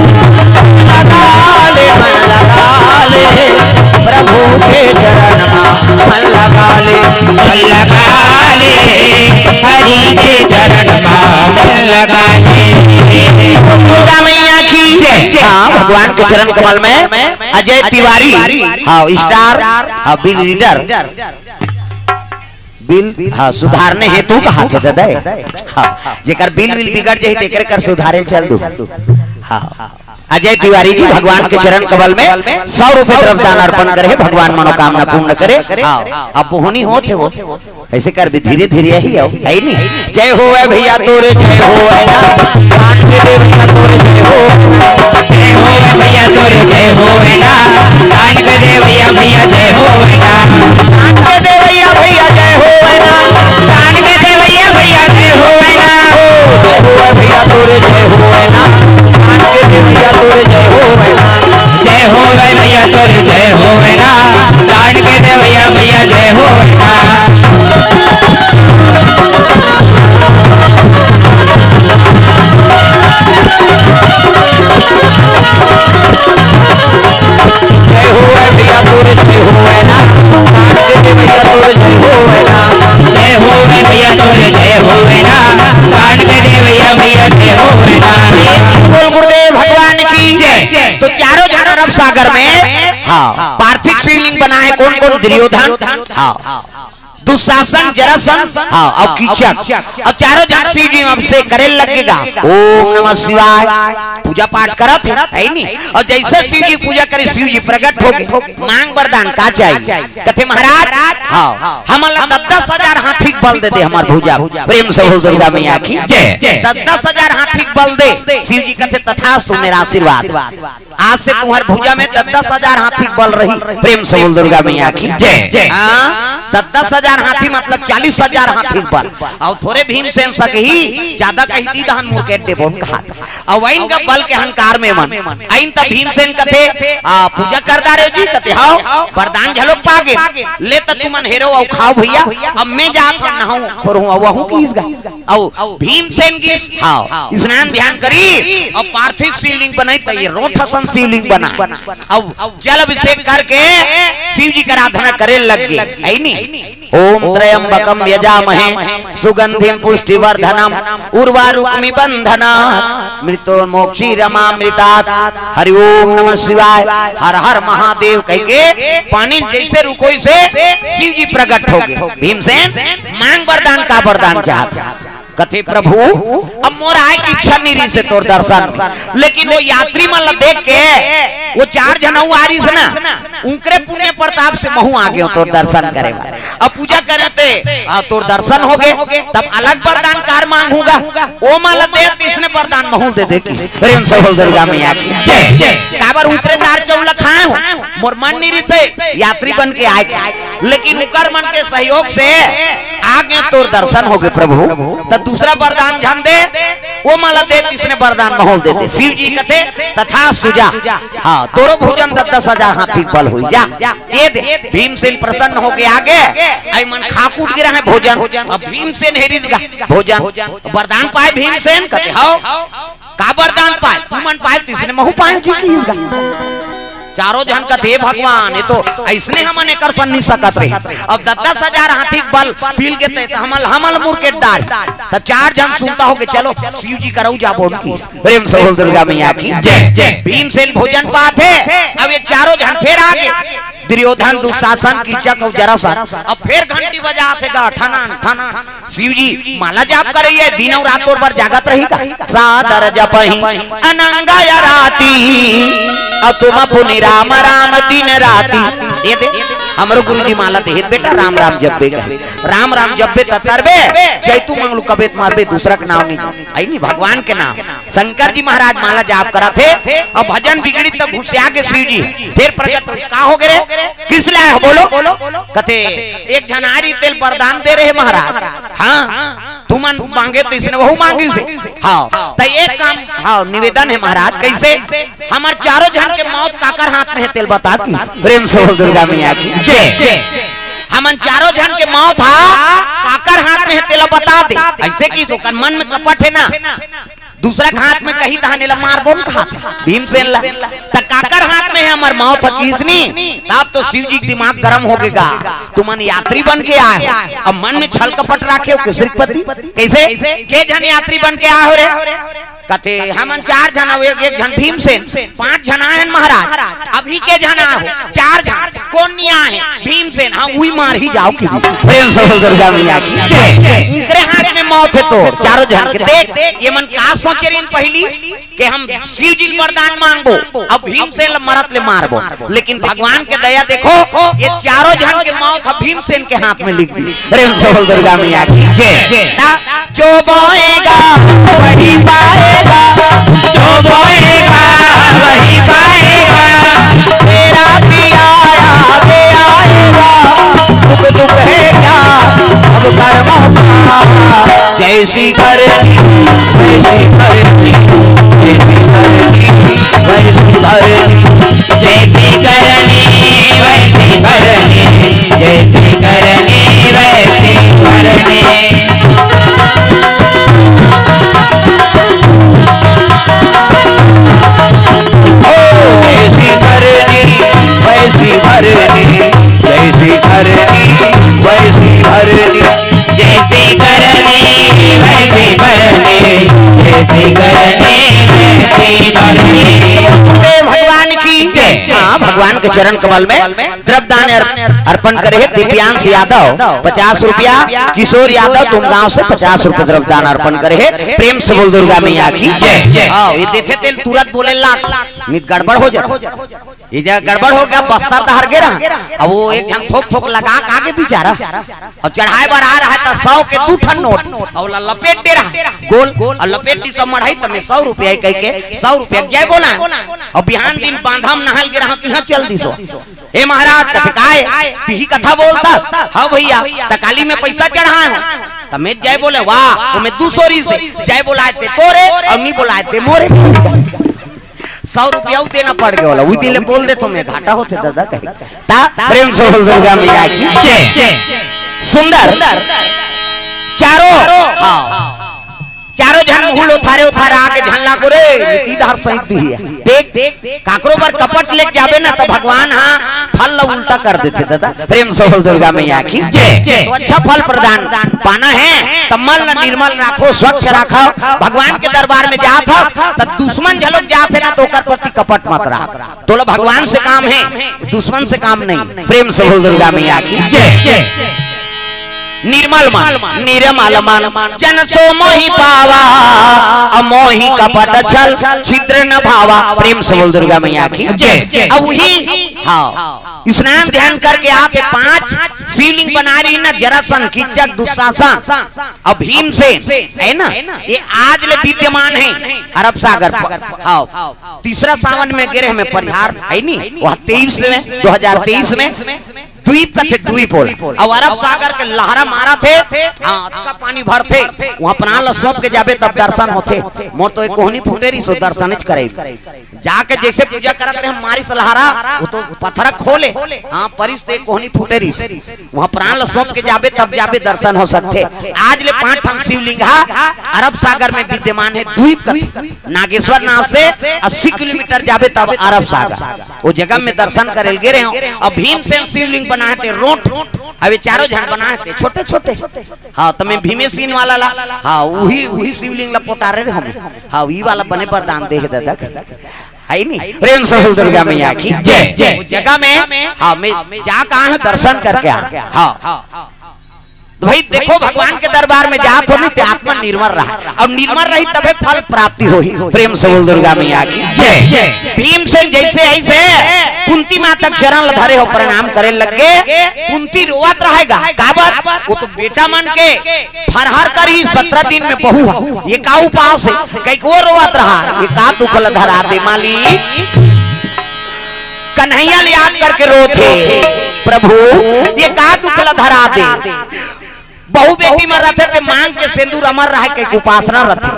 लगा ले, मन लगा ले, प्रभु के चरण मा मन लगा ले। मन लगा ले, हरि के चरण मा मन लगा ले। दुर्गा मैया की जय। हाँ, भगवान के चरण कमल में अजय तिवारी, हाँ, स्टार, हाँ, बिल लीडर, बिल, हाँ, सुधारने हेतु कहा थे दादा। हाँ, जेकर बिल, बिल बिगड़ जाही, तेकर कर सुधारे चल दू। हाँ, अजय तिवारी जी भगवान के चरण कमल में सौ रुपए द्रव्य दान अर्पण करे हे, भगवान मनोकामना पूर्ण करे। हाँ, अब बोहनी होत हे वो। ऐसे कर भी धीरे धीरे ही आओ, है नी? जय होवै भैया तोरे, जय होवै ना। दान के दे भैया तोरे, जय होवै ना। जय होवै भैया तोरे, जय होवै ना। दान के दे भैया, भैया जय होवै ना। दान के दे भैया, भैया जय होवै ना। दान के दे भैया, भैया जय होवै ना। ओ, जय होवै भैया तोरे, जय होवै ना। दान के दे भैया तोरे, जय होवै ना। जय होवै भैया तोरे, जय होवै ना। दान के दे भैया, भैया जय होवै ना। जय होवै भैया तोरे, जय होवै ना। दान के दे भैया तोरे, जय होवै ना। जय होवै भैया तोरे, जय होवै ना। दान के दे भैया, भैया जय होवै ना। बोल गुरुदेव भगवान की जय। तो चारों झन अरब सागर में, हाँ, पार्थिव शिवलिंग बनाए कौन कौन? दुर्योधन, हाँ, दुशासन, जरासंध, हाँ, अउ कीचक। अउ चारों झन शिव जी में अभिषेक करे लगगे गा। ओम नमः शिवाय। पूजा पाठ करत हे, है नी? अउ जइसे शिव जी पूजा करे, शिव जी प्रगट होगे। मांग वरदान का चाहिए? कथे महाराज, हाँ, हमन ला दस दस हजार हाथी के बल दे दे हमर भुजा। प्रेम से बोल दुर्गा मैया की जय। दस दस हजार हाथी के बल दे। शिव जी कथे तथास्तु, मेरा आशीर्वाद। आज से तुम्हर भुजा में दस दस हजार हाथी के बल रही। प्रेम से बोल दुर्गा मैया की जय। हाँ, दस दस हजार हाथी मतलब चालीस हजार हाथी के बल। अउ थोरे भीमसेन सकही, जादा कहि दीन त मोर के देबो कहा। अउ वइन का बल के अहंकार में मन। अइन त भीमसेन कथे, आ, पूजा कर डारे जी, कथे, "हव, वरदान घलो पागे। ले त तुमन हेरो अउ खाव भैया, अब मैं जात हंव नहाहूं, खोरहूं, अउ वहूं किहिस गा।" अउ भीमसेन गिस, हव, स्नान ध्यान करिस, अउ पार्थिव शिवलिंग बनाइस, त ए रोंठ असन शिवलिंग बनाय। अउ जल अभिषेक करके शिव जी के आराधना करे लगगे, है नी? ओम त्र्यंबकम यजामहे सुगंधिम पुष्टिवर्धनम उर्वारुकमिव बंधनात् मृत्योर्मोक्षीयमामृतात्। हरि ओम नमः शिवाय, हर हर महादेव कहिके पानी जइसे रुकोइस शिव जी प्रगट होगे। भीमसेन मांग वरदान, का वरदान चाहत हे? कथे, "प्रभु, अब मोर आय के इच्छा नइ रिहिस हे तोर दर्शन, लेकिन ओ यात्री मन ला देख के, ओ चार झन अउ आ रिहिस ना, उंकरे पुण्य प्रताप से महूं आ गेंव तोर दर्शन करे बर। अब पूजा करे ते, आ, तोर दर्शन होगे, तब अलग वरदान का मांगहूं गा, ओ मन ला दे, तइसने वरदान महूं ल दे दे।" किहिस, प्रेम से बोल दुर्गा मैया की जय। काबर उंकरे दार चाउर ला खाय हंव, मोर मन नइ रिहिस हे यात्री बन के आय के, लेकिन उंकर मन के सहयोग से आ गेंव तोर दर्शन होगे प्रभु, त दूसरा वरदान झन दे, ओ मन ला दे, तइसने वरदान महूं ल दे दे। शिव जी कथे, "तथास्तु जा, हाँ, तोरो भुजा में दस दस हजार हाथी के बल होही, जा, दे दे।" भीमसेन प्रसन्न होके आगे, अइ मन खा कूट गे रहंय भोजन, अब भीमसेन हेरिस गा भोजन, वरदान पाय भीमसेन, कथे, "हव, का वरदान पाय? तुमन पाय, तइसने महूं पायेंव जी," किहिस गा। चारों झन कथे, "हे भगवान, ये तो अइसने हमन एकर सन नी सकत रहे। अब दस दस हजार हाथी के बल पील के तय, त हमल, हमल मुर के डार।" त चार झन सुनता हो के, "चलो, शिव जी करऊ जाबो उनकी।" प्रेम से बोल दुर्गा मैया की जय। भीमसेन भोजन पात हे, अब ये चारों झन फेर आगे। दुर्योधन, दुशासन, कीचक अउ जरासंध। अब फेर घंटी बजात हे गा, ठनन, ठनन। शिव जी माला जाप करइया, दिन अउ रात तोर बर जागत रही का? सादर जपहि अनंग अराती, अउ तुम पुनि राम राम दिन राती। दे दे, हमरो गुरुजी माला देहे त बेटा, राम राम जपबे कहे। राम राम जपबे त तरबे, जय तू मंगलू कबे त मरबे, दूसरा के नाव नहीं। आई नहीं, भगवान के नाम। शंकर जी महाराज माला जाप करत हे, अउ भजन बिगड़ी त घुसिया के शिव जी। फेर प्रगट होइस, का हो गे रे? किस लाय हो बोलो? कथे, एक झन आय रहिस तेला वरदान दे रहे महाराज। हाँ, तुमन मांगे त इसने वहू मांगिस हे। हाँ, त एक काम, हाँ, निवेदन हे महाराज, कइसे? हमर चारों झन के मौत काकर हाथ में हे तेला बता किस। प्रेम से बोल दुर्गा मैया की जय। हमन चारों झन के मौत हा काकर हाथ में हे तेला बता दे। अइसे किस, ओकर मन में कपट हे ना, दूसरा के हाथ में कही, तहां एला मारबो न कहाथे भीमसेन ला। त काकर हाथ में हे हमर मौत ह किसनी? तब तो शिव जी के दिमाग गरम हो गे गा। तुमन यात्री बन के आय हो, अब मन में छल कपट राखे हो के श्रीपति। कइसे? के झन यात्री बन के आय हो रे? कथे, "हमन चार झन अउ एक, एक झन भीमसेन, पांच झन आय हन महाराज। अभी के झन आय हो?" "चार झन।" "कोन नइ आय हे?" "भीमसेन।" "हाँ, उही मारही जाव किस।" प्रेम से बोल दुर्गा मैया की जय। उनकरे हाथ में मौत हे तोर, चारों झन के। देख, ये मन का सोचे रहिन पहिली के हम शिव जी ल वरदान मांगबो, अब भीमसेन ल मरत ले मारबो, लेकिन भगवान के दया देखो, ये चारों झन के मौत ह भीमसेन के हाथ में लिख दिस। प्रेम से बोल दुर्गा मैया की जय। ता जो बोएगा वही पाएगा, जो बोएगा वही पाएगा, तेरा पिया आगे आएगा, सुख दुख है क्या सब कर्मों का। जैसी करनी वैसी भरनी, जैसी करनी वैसी भरनी, जैसी करनी वैसी भरनी, जैसी करनी वैसी भरनी। ओ, जैसी करनी वैसी भरनी, जैसी करनी वैसी भरनी। जैसी करनी वैसी भरनी, जैसी करनी वैसी भरनी। हे भगवान की जय। हाँ, भगवान के चरण कमल में द्रव्यदान अर-, अर्पण करे हे दिव्यांश यादव पचास रुपया, किशोर यादव तुम गांव से पचास रुपया द्रव्यदान अर्पण करे हे। प्रेम से बोल दुर्गा मैया की जय। हाँ, ये देथे तेला तुरंत बोले लाख, नहीं त गड़बड़ हो जाथे। ये जगह गड़बड़ हो गे, बस्तर डहर गे रहा, अब वो एक झन थोक थोक लगा के आगे बिचारा, अउ चढ़ाय बर आय रहा त सौ के दू ठन नोट, अउ ओला लपेट दे रहा गोल, अउ लपेट दिस मड़ई, त में सौ रुपया हे कहिके सौ रुपया के जय बोलाय, अउ बिहान दिन बांधा म नहाय ल गे रहा, तिहां चल दिस। ए महाराज, कथे काय, तिही कथा बोलथस? हव भइया, त काली में पइसा चढ़ाय हंव, त में जय बोले, वाह, ओमे दू सौ रिहिसे, जय बोलाय ते तोरे, अउ नइ बोलाय ते मोरे। सौ रुपया अउ देना पड़ गे ओला। उही दिन ले बोल देथंव में, घाटा होथे दादा कहे। ता प्रेम से बोल दुर्गा मैया की जय। सुंदर। चारों, हाँ, चारों झन मुहूं ल उथारे उथारे आके झन लागो रे, नीति धार सहित दिही। देख, काकरो बर कपट लेके जाबे ना, त भगवान हा फल ल उल्टा कर देथे दादा। प्रेम से बोल दुर्गा मैया की जय। तो अच्छा फल प्रदान पाना हे, त मन ल निर्मल राखो, स्वच्छ राखो। भगवान के दरबार में जात हव, त दुश्मन घलोक जात हे ना, त ओकर प्रति कपट मत राख। तोला भगवान से काम हे, दुश्मन से काम नहीं। प्रेम से बोल दुर्गा मैया की जय। निर्मल मन, निर्मल मन, जन सो मोहि पावा, अमोहि कपट छल, छिद्र न भावा। प्रेम से बोल दुर्गा मैया की जय। अब उही, हाँ, स्नान ध्यान करके आके पांच शिवलिंग बनाय रहिन ना, जरासंध, कीचक, दुशासन, अउ भीमसेन, हे ना, ये आज ले विद्यमान हे अरब सागर पर। हाँ, तीसरा सावन में गे रहेन परिहार, हे नी, वह तेईस में, दो हजार तेईस में, द्वीप कथे, द्वीप ओला। अउ अरब सागर के लहरा मारथे, हाँ, अतका पानी भरथे, वहां प्राण ल सौंप के जाबे तब दर्शन होथे। मोर तो एक कोहनी फूटे रहिस, दर्शन च करे। जाके जैसे पूजा करत रहे, मारिस लहारा, वो तो पथरा खोले, हाँ, परिस ते कोहनी फूटे रिस। वहाँ प्राण ल सौंप के जाबे, तब जाबे दर्शन हो सकथे। आज ले पांच ठन शिवलिंग हा अरब सागर में विद्यमान हे, द्वीप कथे। नागेश्वर नाथ से अस्सी किलोमीटर जाबे तब अरब सागर, वो जगह में दर्शन करे ल गे रहे हो। अब भीमसेन शिवलिंग बनाए थे रोट, अब ये चारों झन बनाए थे छोटे छोटे। हाँ, त मैं भीमेसिन वाला ला, हाँ, उही, उही शिवलिंग ला पोतारे रहे हम। हाँ, ई वाला बने वरदान दे हे दादा। है नी? प्रेम से बोल दुर्गा मैया की जय। जय। वो जगह में, हाँ, मैं जा कहाँ है, दर्शन करके आ। हाँ। तो भाई देखो, भगवान के दरबार में जात हो नी, ते आत्मा निर्मल रहा, और निर्मल रही तबे फल प्राप्ति होही। प्रेम से बोल दुर्गा मैया की जय। भीमसेन जैसे ऐसे कुंती माता के चरण ल धरे हो, प्रणाम करे लगे। कुंती रोवत रहेगा, काबर? वो तो बेटा मन के फरहर करही, सतरा दिन में बहू ह, ये का उपास हे? कई को रोवत रहा, ये का दुख ल धरा दे मालिक। कन्हैया ल याद करके रोथे, प्रभु, ये का दुख ल धरा दे। बहू बेटी म रथे ते मांग के सेंदूर अमर रहे के उपासना रथे।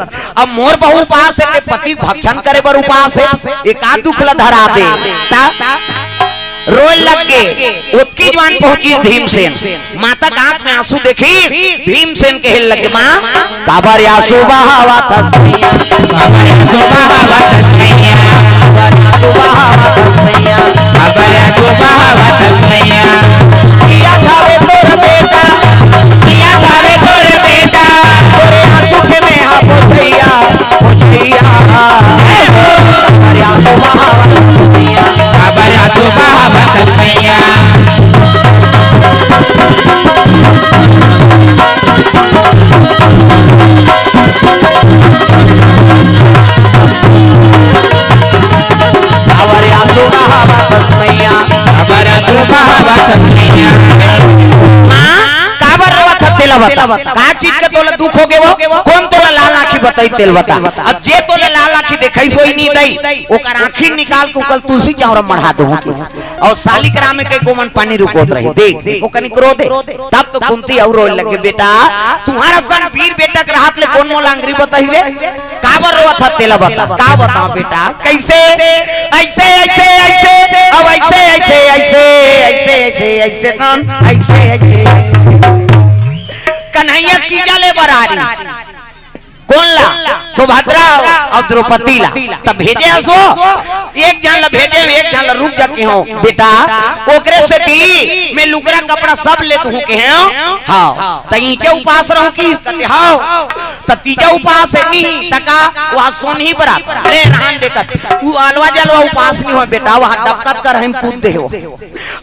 अब मोर बहू उपास हे ते पति भक्षण करे बर उपास हे, ये का दुख ल धरा दे। ता रोए लग गे। ओतकी जुवान पहुंचिस भीमसेन। माता के आंख में आंसू देखिस, भीमसेन कहे लगे, माँ, काबर आंसू बहावत हस मैया? काबर आंसू बहावत हस मैया? काबर आंसू बहावत हस मैया? काबर आंसू बहावत हस मैया? किया थावे तोर बेटा, किया थावे तोर बेटा, तोरे आंसू के मैं हा पोछैया, पोछैया। काबर आंसू बहावत हस मैया? काबर आंसू बहावत हस मैया? काबर आंसू बहावत हस मैया? काबर आंसू बहावत हस मैया? माँ, काबर रोवत हस तेला बता। का चीज के तोला दुख हो गे वो? कोन तोला लाल आँखी बताई तेला बता। अब जे तोला लाल आँखी देखाइस होही नी दाई, ओकर आँखी निकाल के ओकर तुलसी चौरा मढ़ा दूँ कि। अउ सालिक राम के गोमन पानी रुकोत रही। देख, देख, ओ कनिक रो दे। तब तो कुंती अउ रोए लगे, बेटा, तुम्हारा सन वीर बेटा के रहत ले कोन मोला अंगरी बताही रे? काबर रोवत हस तेला बता। का बताओ बेटा, कैसे? ऐसे, ऐसे, ऐसे, अब ऐसे, ऐसे, ऐसे, ऐसे, ऐसे, ऐसे, कौन? ऐसे, ऐसे, ऐसे। कन्हैया तीजा ले बर आ रही। कोन ला? सुभद्रा अउ द्रौपदी ला। तब भेजे हस वो, एक झन ला भेजे, एक झन ला रुक जा कहे हंव, बेटा, ओकरे सेती मैं लुगरा कपड़ा सब ले दूँ कहे हंव। हाँ, त इहिंचे उपास रहूँ कि? कथे, हाँ। त तीजा उपास हे नी, त का, वो सोनही बरात, ले रहन दे कथे। वो अलवा जलवा उपास नी होय बेटा, वहाँ डबकत करही म कूद दे हो।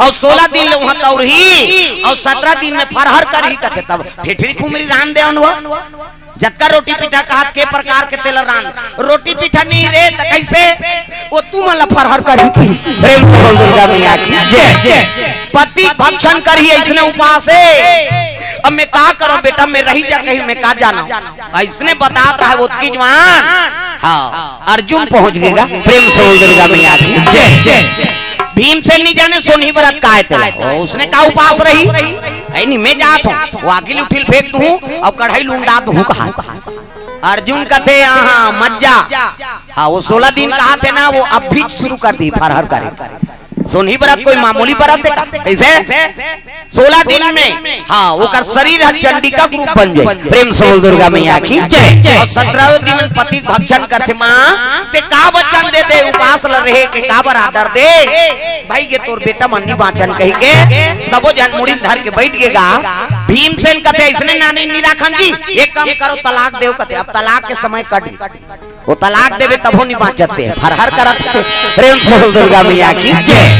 अउ सोलह दिन ले वहाँ तौरही, अउ सतरा दिन में फरहर करही कथे, तब ठेठरी खुमरी रहन दे अनवा। जतका रोटी पीठा कहत के प्रकार के तेला रांध, रोटी पीठा नी रे, त कैसे? वो तुमन ला फरहर करही कि। प्रेम से बोल दुर्गा मैया की जय। पति भक्षण करही अइसने उपास हे। अब मैं का करंव बेटा, मैं रही जा कहीं, मैं का जानंव। अइसने बतात रहा ओतकी जुवान। हाँ, अर्जुन पहुंच गेगा। प्रेम से बोल दुर्गा मैया की जय। भीमसेन नी जाने सोनही बरात काय तेला। ओ, उसने का उपास रही? है नी, मैं जात हंव। वो आगी ल उठिल फेंक दूँ, अब कढ़ाई ल उंडा दूँ कहा। अर्जुन कथे, हाँ, हाँ, मत जा। हाँ, वो सोलह दिन कहत हे ना, वो अब भी शुरू कर दी फरहर करे। सोनही बरात कोई मामूली बरात हे का? कैसे? सोलह दिन में, हाँ, ओकर शरीर ह चंडिका के रूप बन जाय। प्रेम से बोल दुर्गा मैया की जय। अउ सतरह दिन में पति भक्षण करथे, माँ, ते का वचन दे दे, उपास ल रहे के काबर आडर दे? भाई, ये तोर बेटा मन नी बाँचन कहिके सबो झन मुड़ी ल धर के बइठ गेगा। भीमसेन कथे, अइसने नानी नी राखन जी, एक काम करो, तलाक देव कथे। अब तलाक के समय कट गे, वो तलाक देबे तभो नी बाँचत हे, फरहर करत हे। प्रेम से बोल दुर्गा मैया की जय।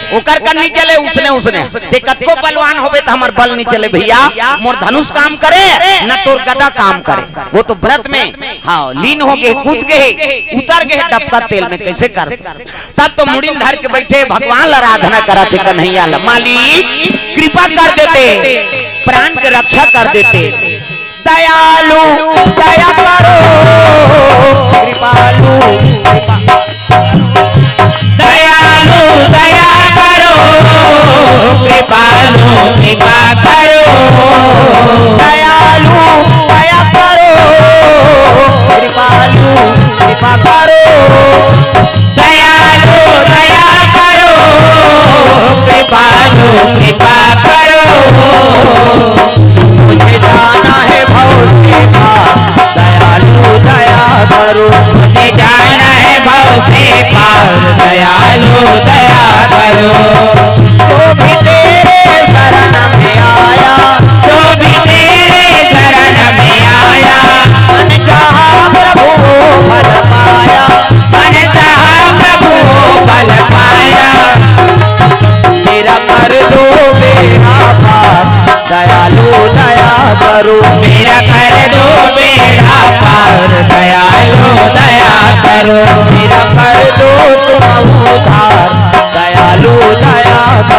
ओकर कर नी चले, उसने, उसने। ते कतको बलवान होबे त हमर बल नी चले भैया, मोर धनुष काम करे, न तोर गदा काम करे। वो तो व्रत में, हाँ, लीन हो गे, कूद गे, उतर गे डबकत तेल में, कैसे कर? तब तो मुड़ी ल धर के बइठे, भगवान ल आराधना करत हे, कन्हैया ल, मालिक कृपा कर देते, प्राण के रक्षा कर देते। दयालु दया करो, कृपालु कृपा, दयालु दया करो, कृपालु कृपा करो। दयालु दया करो, कृपालु कृपा करो।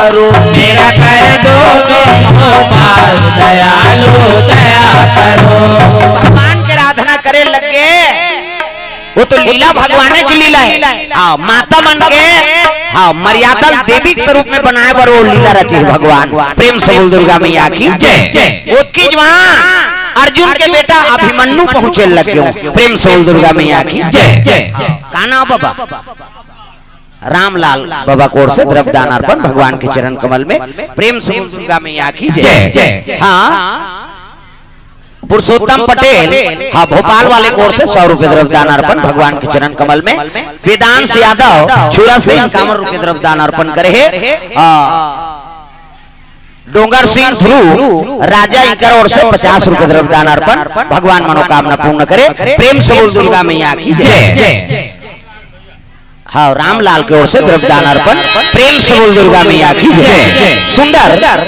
करो, मेरा कर दो तुम उद्धार, दयालु दया करो। भगवान के आराधना करे लग गे। वो तो लीला भगवाने की लीला हे। हाँ, माता मन के, हाँ, मर्यादा देवी के स्वरूप में बनाए बर वो लीला रचे हे भगवान। प्रेम से बोल दुर्गा मैया की जय। ओतकी जवान अर्जुन के बेटा अभिमन्यु पहुंचे लग गे। प्रेम से बोल दुर्गा मैया की जय। का नाम बाबा? रामलाल बाबा की ओर से द्रव्य दान अर्पण भगवान के चरण कमल में। प्रेम से बोल दुर्गा मैया की जय। हाँ, पुरुषोत्तम पटेल, हाँ, भोपाल वाले की ओर से सौ रुपए द्रव्य दान अर्पण भगवान के चरण कमल में। वेदांश यादव छुरा से इक्यावन रुपए द्रव्य दान अर्पण करे हे। हाँ, डोंगर सिंह ध्रुव राजा इंकर ओर से पचास रुपए द्रव्य दान अर्पण, भगवान मनोकामना पूर्ण करे। प्रेम से बोल दुर्गा मैया की जय। हाँ, रामलाल की ओर से द्रव्य दान अर्पण। प्रेम से बोल दुर्गा मैया की जय। सुंदर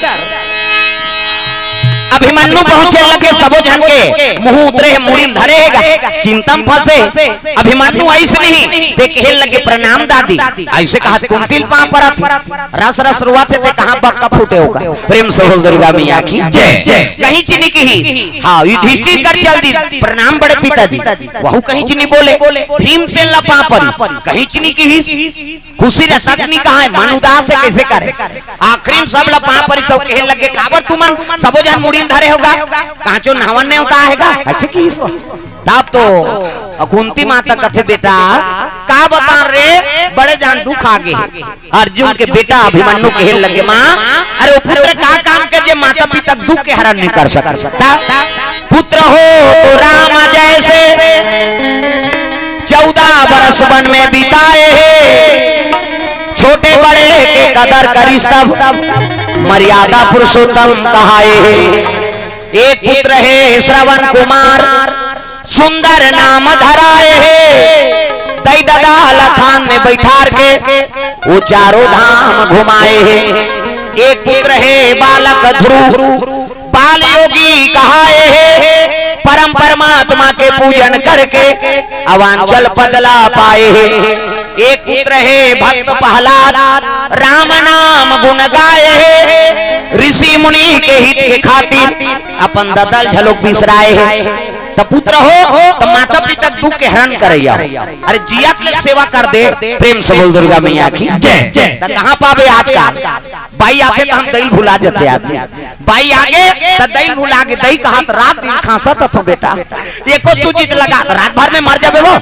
अभिमन्यु पहुंचे लगे, सबो झन के मुंह उतरे हे, मुड़ी ल धरे हे गा, चिंता म फंसे। अभिमन्यु अइसने हे, ते कहे लगे, "प्रणाम दादी।" अइसे कहत कुंती ल पांव परत हे, रस रस रोवत हे, ते कहां बक्का फूटे होगा। प्रेम से बोल दुर्गा मैया की जय। कहीं च नइ किहिस। हाँ, युधिष्ठिर कर चल दिस, "प्रणाम बड़े पिताजी।" वहू कहीं च नइ बोले। भीमसेन ला पांव परिस, कहीं च नइ किहिस। खुशी रहत हे त नइ कहाय, मन उदास हे, कइसे करे? आखिरी म सब ला पांव परिस अउ कहे लगे, "काबर तुमन सबो झन मुड़ी ल धरे होगा? कांचो नहावन नेवता हे गा?" अइसे किहिस। तब तो कुंती माता कथे, "बेटा, का बतांव रे, बड़े जान दुख आगे हे।" अर्जुन के बेटा अभिमन्यु कहे लगे, "माँ, अरे वो पुत्र का काम के जे माता पिता के दुख के हरण नइ कर सकय?" पुत्र हो तो राम जैसे, चौदह बरस वन में बिताए हे, छोटे बड़े के कदर करिस तब, मर्यादा पुरुषोत्तम कहाए हे। एक पुत्र हे श्रवण कुमार, सुंदर नाम धराए हे, दई ददा लखान में बैठार के, वो चारों धाम घुमाए हे। एक पुत्र हे बालक ध्रुव, बाल योगी कहाए हे, परम परमात्मा के पूजन करके अवांचल पद ला पाए हे। एक पुत्र हे भक्त प्रहलाद, राम नाम गुण गाए हे, ऋषि मुनि के हित के खातिर अपन ददा ल घलोक बिसराए हे। त पुत्र हो, त माता पिता के दुख के हरण करइया हो। अरे जियत ले सेवा कर दे, प्रेम से बोल दुर्गा मैया की जय। त कहाँ पाबे आजकल? बाई आथे त हम दई ल भुला जथे आदमी। बाई आगे त दई ल भुला गे, दई कहत रात दिन खांसत हथों बेटा, एको सूजी त लगा, रात भर में मर जाबे वो।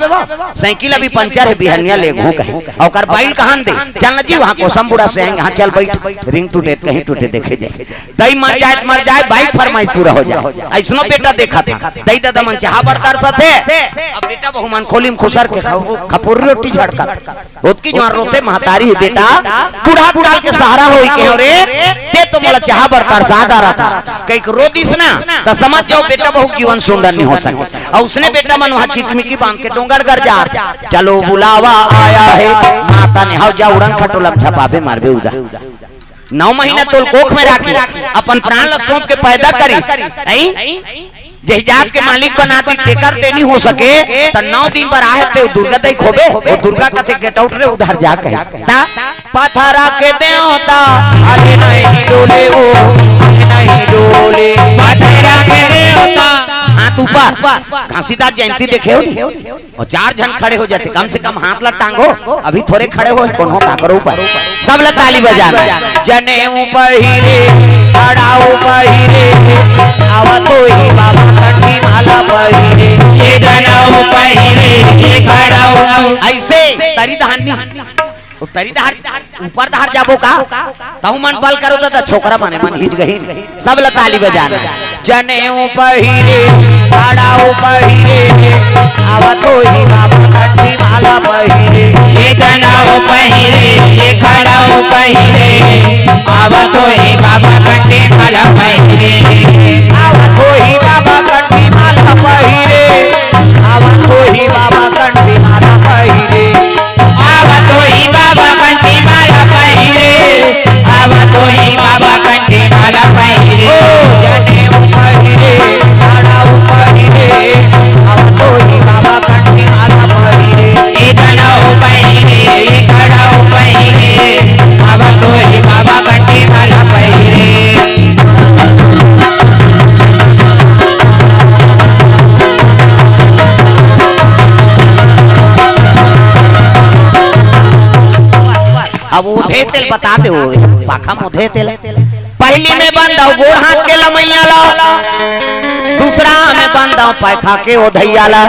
साइकिल अभी पंचर हे, बिहनिया लेगहूं कहे, ओकर बाई ल कहां दे, चल न जी वहां कोसम बूढ़ा से आएंगे, हाँ चल बैठ, रिंग टूटे त कहीं टूटे देखे जाए। दई मर जाए त मर जाए, बाई के फरमाइश पूरा हो जाए। अइसनो बेटा देखत हंव, दई ददा मन चाहा बर तरसत हे, अब बेटा बहू मन खोली म खुसर के खप-, खपुर रोटी झड़कत। ओतकी जोर रोथे महतारी, "बेटा, बूढ़ा काल के सहारा होई के हो रे, ते तो मोला चाहा बर तरसा डारत हस।" कहिके रो दिस ना, त समझ जाओ बेटा बहू के जीवन सुंदर नइ हो सके। अउ उसने बेटा मन वहां चिकमिकी बांध के डोंगरगढ़ जात, "चलो बुलावा आया है।" माता ने, "हव जा उड़न खटोला म झपाबे मारबे उदा।" नौ महीना तोल कोख में राखी, अपन प्राण ल सौंप के पैदा करिस, अई? जहिजात के मालिक बना दी, तेकर ते नइ हो सके, त नौ दिन बर आहे ते दुर्गा दई खोबे, वो दुर्गा कथे, "Get out रे, उधर जा," कहे। ता पथरा के देवता, हाले नहीं डोले वो, हाले नहीं डोले। पथरा के देवता। हाथ ऊपर, घासीदास जयंती देखे हो? अउ चार झन खड़े हो जाते, कम से कम हाथ ला टांगो, अभी थोरे खड़े हो, कोनो काकरो ऊपर। सब ला ताली बजाना। जनेऊ पहिरे, खड़ाऊ पहिरे, आवत होही बाबा कंठी माला पहिरे। ये जनेऊ पहिरे, ये खड़ाऊ। अइसे तरी धान नहीं। वो तरी धान ऊपर धार जाबो का? तहु मन बल करो त, त छोकरा बने मन हिच गही। सब ला ताली बजाना। जनेऊ पहिरे, खड़ाऊ पहिरे, आवत होही बाबा कंठी माला पहिरे। ये जनेऊ पहिरे, ये खड़ाऊ पहिरे, आवत होही बाबा कंठी माला पहिरे। आवत होही बाबा कंठी माला पहिरे, आवत होही बाबा कंठी माला पहिरे। आवत होही बाबा कंठी माला पहिरे, आवत होही बाबा कंठी माला पहिरे। ओ जनेऊ पहिरे, खड़ाऊ पहिरे, आवत होही बाबा कंठी माला पहिरे। ए जनेऊ पहिरे, ए खड़ाऊ पहिरे, आवत होही बाबा अब ओधे तेल बता दे, वो पाखा में ओधे तेल। पहली में बंदव गोड़ हाथ के लमैया ला, दूसरा में बंदव पैखा के ओधैया ला,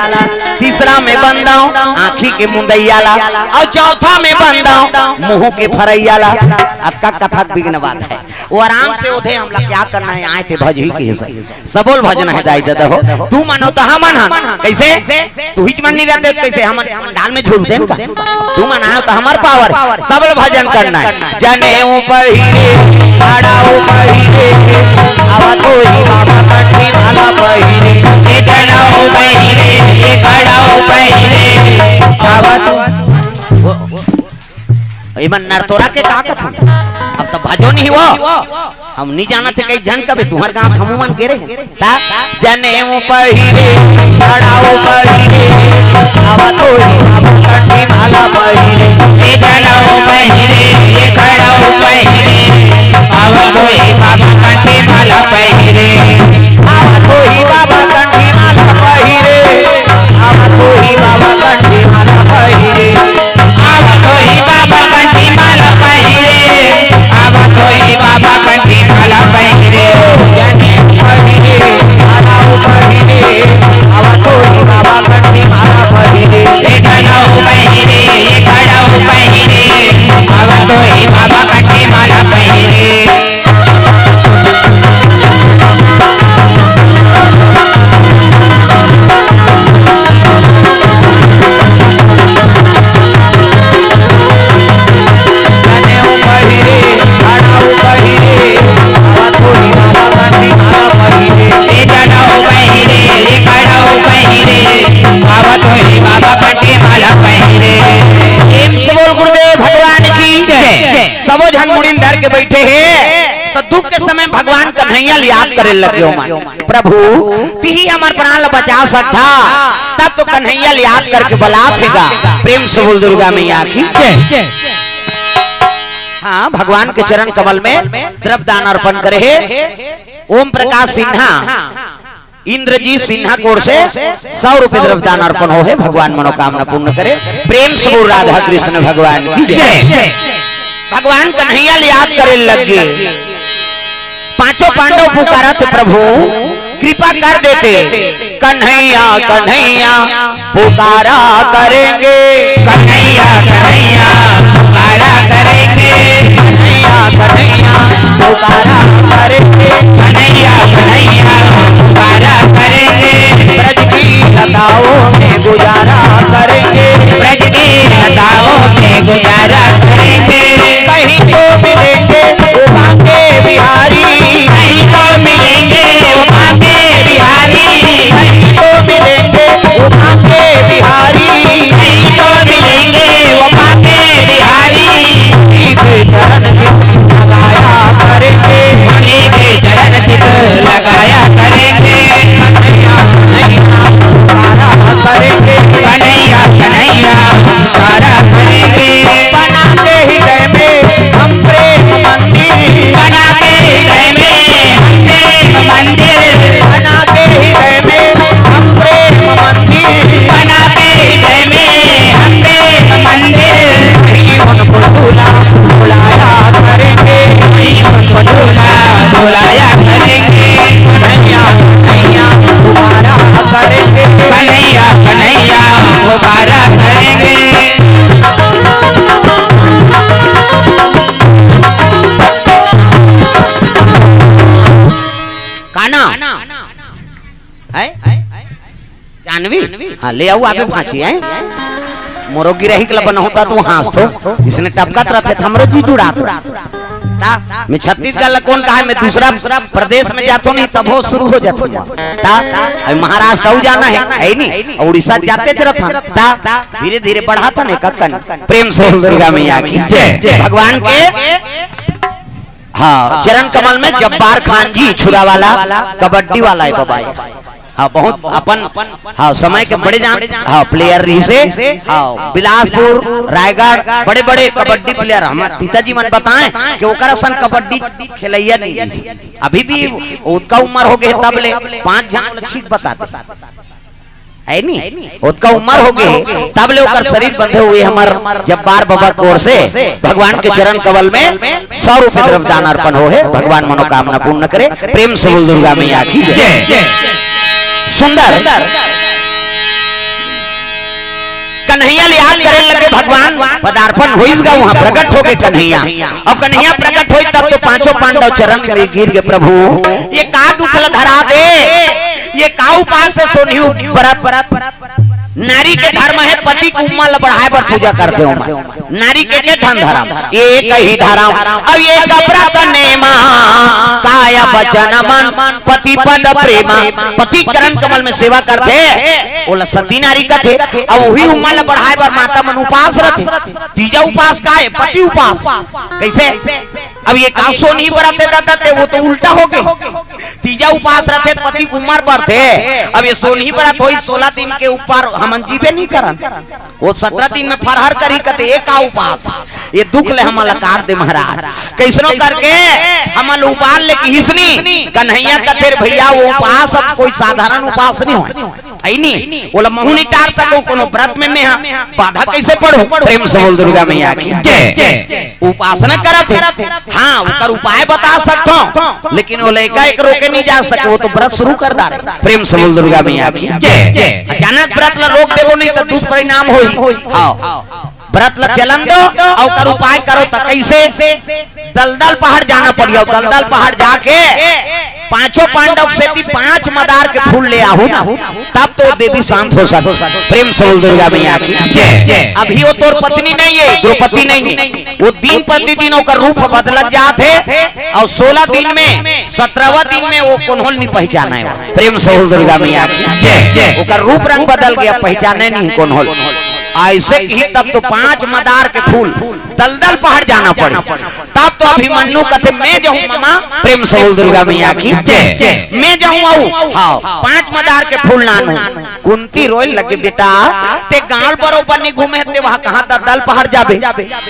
तीसरा में बंदव आँखी के मुंदैया ला, अउ चौथा में बंदव मुँह के फरैया ला। अतका कथा के बिघिन बात हे। वो आराम से ओधे, हमला क्या करना हे, आए थे भजही के हिसाब। सबो ल भजन हे दाई ददा हो। तुमन हो त हमन हन। कइसे? तुहिच मन नइ रहिते कइसे? हमन पंडाल में झूलतेन का? तुमन आए हो त हमर पावर। सबो ल भजन करना हे। जनेऊ पहिरे, खड़ाऊ पहिरे, आवत होही बाबा कंठी माला पहिरे। ए जनेऊ पहिरे, ए खड़ाऊ पहिरे, आवत। एमन नरतोरा के का कथन? अब त भजो नहीं हो। हम नइ जानत हे, कई झन कबे तुँहर गाँव हमू मन गे रहेन। ता जनेऊ पहिरे, खड़ाऊ पहिरे, आवत होही बाबा कंठी माला पहिरे। ए जनेऊ पहिरे, ए खड़ाऊ पहिरे, आवत होही बाबा कंठी माला पहिरे। आवत होही बाबा कंठी माला पहिरे, आवत होही बाबा कंठी माला पहिरे। आवत होही बाबा कंठी माला पहिरे, आवत होही बाबा कंठी माला पहिरे। जनेऊ पहिरे, खड़ाऊ पहिरे, आवत होही बाबा कंठी माला पहिरे। ए जनेऊ पहिरे, ए खड़ाऊ पहिरे, आवत होही बाबा कंठी माला पहिरे। प्रेम से बोल गुरुदेव भगवान की जय। सबो झन मुड़िन धर के बइठे हे, त दुख के समय भगवान कन्हैया ल याद करे लग गे ओमन। प्रभु, तिही हमर प्राण ल बचा सकथा, तब तो कन्हैया ल याद करके बलाथे गा। प्रेम से बोल दुर्गा मैया की जय। हाँ, भगवान के चरण कमल में द्रव्य दान अर्पण करे हे। ओम प्रकाश सिन्हा, इंद्रजीत सिन्हा कोर से सौ रुपये द्रव्य दान अर्पण हो हे। भगवान मनोकामना पूर्ण करे। प्रेम से बोल राधा कृष्ण भगवान की जय। भगवान कन्हैया ल याद करे लग गे। पांचों पांडव पुकारत हे, प्रभु कृपा कर देते। कन्हैया, कन्हैया पुकारा करेंगे। कन्हैया, कन्हैया पुकारा करेंगे। कन्हैया, कन्हैया पुकारा करेंगे। कन्हैया, कन्हैया पुकारा करेंगे। ब्रज की लताओं में गुजारा करेंगे। ब्रज की लताओं में गुजारा करेंगे। कहीं तो मिलेंगे वो बांके बिहारी। कहीं तो मिलेंगे वो बांके बिहारी। कहीं तो मिलेंगे वो बांके बिहारी। कहीं तो मिलेंगे वो बांके बिहारी। उन्हीं के चरण चित लगाया करेंगे। उन्हीं के चरण चित लगाया करेंगे। कन्हैया, कन्हैया पुकारा करेंगे। कन्हैया, कन्हैया पुकारा करेंगे। बना के हृदय में हम प्रेम मंदिर। बना के हृदय में हम प्रेम मंदिर। बना के हृदय में हम प्रेम मंदिर। बना के हृदय में हम प्रेम मंदिर। वहीं उनको झूला झुलाया करेंगे। वहीं उनको झूला झुलाया करेंगे। कन्हैया, कन्हैया पुकारा करेंगे। कन्हैया, कन्हैया पुकारा करेंगे। का नाम? है? जानवी? हाँ, ले आऊ आगे भांची, हैं? मोरो गिरही के ला बनाहूं त तू हाँसथो। इसने टपकत रथे त हमरो जी जुड़ात। ता, मैं छत्तीसगढ़ ला कोन कहा, मैं दूसरा प्रदेश में जाथों नहीं तब हो शुरू हो जाथों। ता, अभी महाराष्ट्र अउ जाना हे, है नहीं? अउ उड़ीसा जाते च रथन। ता, धीरे धीरे बढ़ाथन एक कन। प्रेम से बोल दुर्गा मैया की जय। भगवान के, हाँ, चरण कमल में जब्बार खान जी छुरा वाला, कबड्डी वाला हे बाबा। हाँ, बहुत अपन, हाँ, समय के बड़े जान, हाँ, प्लेयर रहिसे, हाँ, बिलासपुर, रायगढ़, बड़े-बड़े कबड्डी प्लेयर। हमर पिताजी मन बताएं कि ओकर असन कबड्डी खेलैया नहीं रहिसे। अभी भी ओतका उम्र हो गे तब ले पांच झन ल छींक बताते। है नी? ओतका उम्र हो गए हे, तब ले ओकर शरीर बंधे हुए हमर जब्बार बाबा की ओर से भगवान के चरण कमल में सौ रुपये द्रव्य दान अर्पण हो हे। भगवान मनोकामना पूर्ण करे। प्रेम से बोल दुर्गा मैया की जय। जय। सुंदर। कन्हैया ले याद करे लगे भगवान, पदार्पण होइस गा, वहां प्रकट हो गए कन्हैया। और कन्हैया प्रकट होई तब तो पांचों पांडव चरण में गिर गए, "प्रभु, ये का दुख ल धरा दे, ये का उपास हे सोनही व्रत?" नारी के धर्म हे पति के उम्मा ल बढ़ाए बर पूजा करथे ओमा। नारी के, के धन धर्म, एक ही धर्म। अब एक व्रत नेमा, काय वचन मन, पति पद प्रेमा। पति चरण कमल में सेवा करथे, ओला सती नारी कथे। अब वही उम्मा ल बढ़ाए बर माता मन उपास रथे। तीजा उपास का हे? पति उपास। कैसे? अब ये का सोनही व्रत हे दादा, ते वो तो उल्टा हो गए। तीजा उपास रथे, पति के उम्र बढ़थे। अब ये सोनही व्रत होई, सोलह दिन के ऊपर हमन जीबे नहीं करन। वो सत्रह दिन में फरहर करी कते, ये का उपास? ये दुख ले हमन ला काट दे महाराज। कैसनो करके हमन ला उबार ले किहिस नी। कन्हैया कथे, "भैया, वो उपास अब कोई साधारण उपास नहीं होय।" है नी? ओला महू नहीं टार सको, कोनो व्रत में मैं हा बाधा कैसे पड़ू? प्रेम से बोल दुर्गा मैया की जय। उपासना करत हे, हाँ, ओकर उपाय बता सकथो, लेकिन वो लइका एक रोके नहीं जा सके, वो तो व्रत शुरू कर डारे। प्रेम से बोल दुर्गा मैया की जय। अचानक व्रत ला रोक देबो नहीं तो दुष्परिणाम होई। हाँ, व्रत ला चलन दो, अउ ओकर उपाय करो। त कैसे? दलदल पहाड़ जाना पड़िया, दलदल पहाड़ जाके पांचों पांडव से भी पांच मदार के फूल ले आहू ना, तब तो देवी शांत हो सकती। प्रेम से बोल दुर्गा मैया की जय। अभी वो तोर पत्नी नहीं है, द्रौपदी नहीं है, वो दिन प्रतिदिन ओकर रूप बदलत जात हे, और सोलह दिन में, सत्रहवाँ दिन में वो कोनो ल नहीं पहचाने हे। प्रेम से बोल दुर्गा मैया की जय। ओकर रूप रंग बदल गया, पहचाने नहीं कोनो ल। ऐसे ही तब तो पांच मदार के फूल दलदल पहाड़ जाना पड़े। तब तो अभिमन्यु कथे, "मैं जाहूं मामा।" प्रेम से बोल दुर्गा मैया की जय। "मैं जाहूं, आऊ।" हाँ, पांच मदार के फूल लानहूं। कुंती रोए लगे, "बेटा, ते गांव बरोबर नहीं घूमे, ते वहां कहां दलदल पहाड़ जाबे?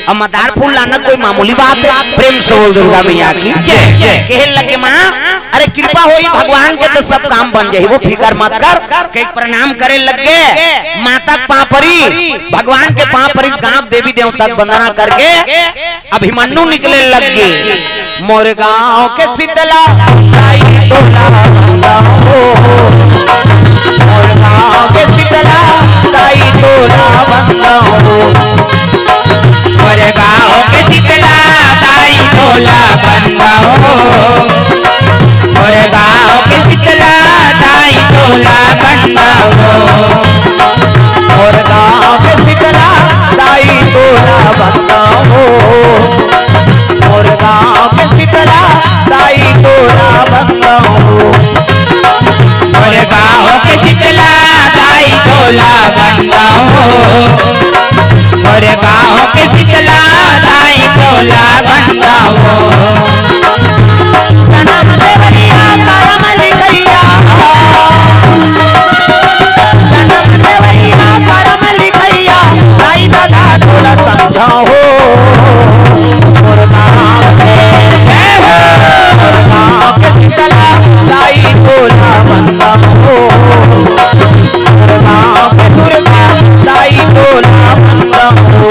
अब मदार फूल लाना कोई मामूली बात हे?" प्रेम से बोल दुर्गा मैया की जय। कहे लगे, "माँ, अरे कृपा होई भगवान के तो सब काम बन जाई, वो फिकर मत कर।" कहि प्रणाम करे लगे, माता के पांव परी, भगवान के पांव परी, गांव देवी देवता के वंदना करके अभिमन्यु निकले लग गे। मोर गांव के शीतला दाई तोला बंदा हो, मोर गांव के शीतला दाई तोला बंदा हो, मोर गांव के शीतला दाई तोला बंदा हो, मोर गांव के शीतला दाई तोला बंदा हो। मोर गांव के शीतला दाई तोला बंदा हो। मोर गांव के शीतला दाई तोला बंदा हो। मोर गांव के शीतला दाई तोला बंदा हो। मोर गांव के शीतला दाई तोला बंदा हो। जनम देवरिया करम लिखैया, जनम देवरिया करम लिखैया, दाई ददा तोला समझा हो। मोर गांव के, मोर गांव के शीतला दाई तोला बंदा हो। मोर गांव के दुर्गा दाई तोला बंदा हो।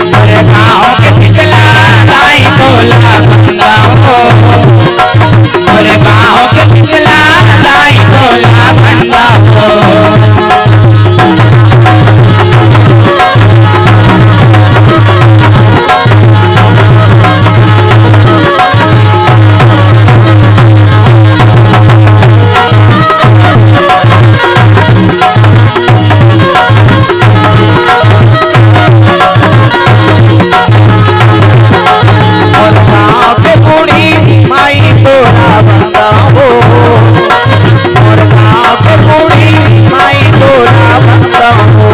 मोर गांव के शीतला दाई तोला बंदा हो। मोर गांव के शीतला दाई तोला बंदा हो। मोर गांव के बूढ़ी माई तोला बंदा हो। मोर गांव के बूढ़ी माई तोला बंदा हो।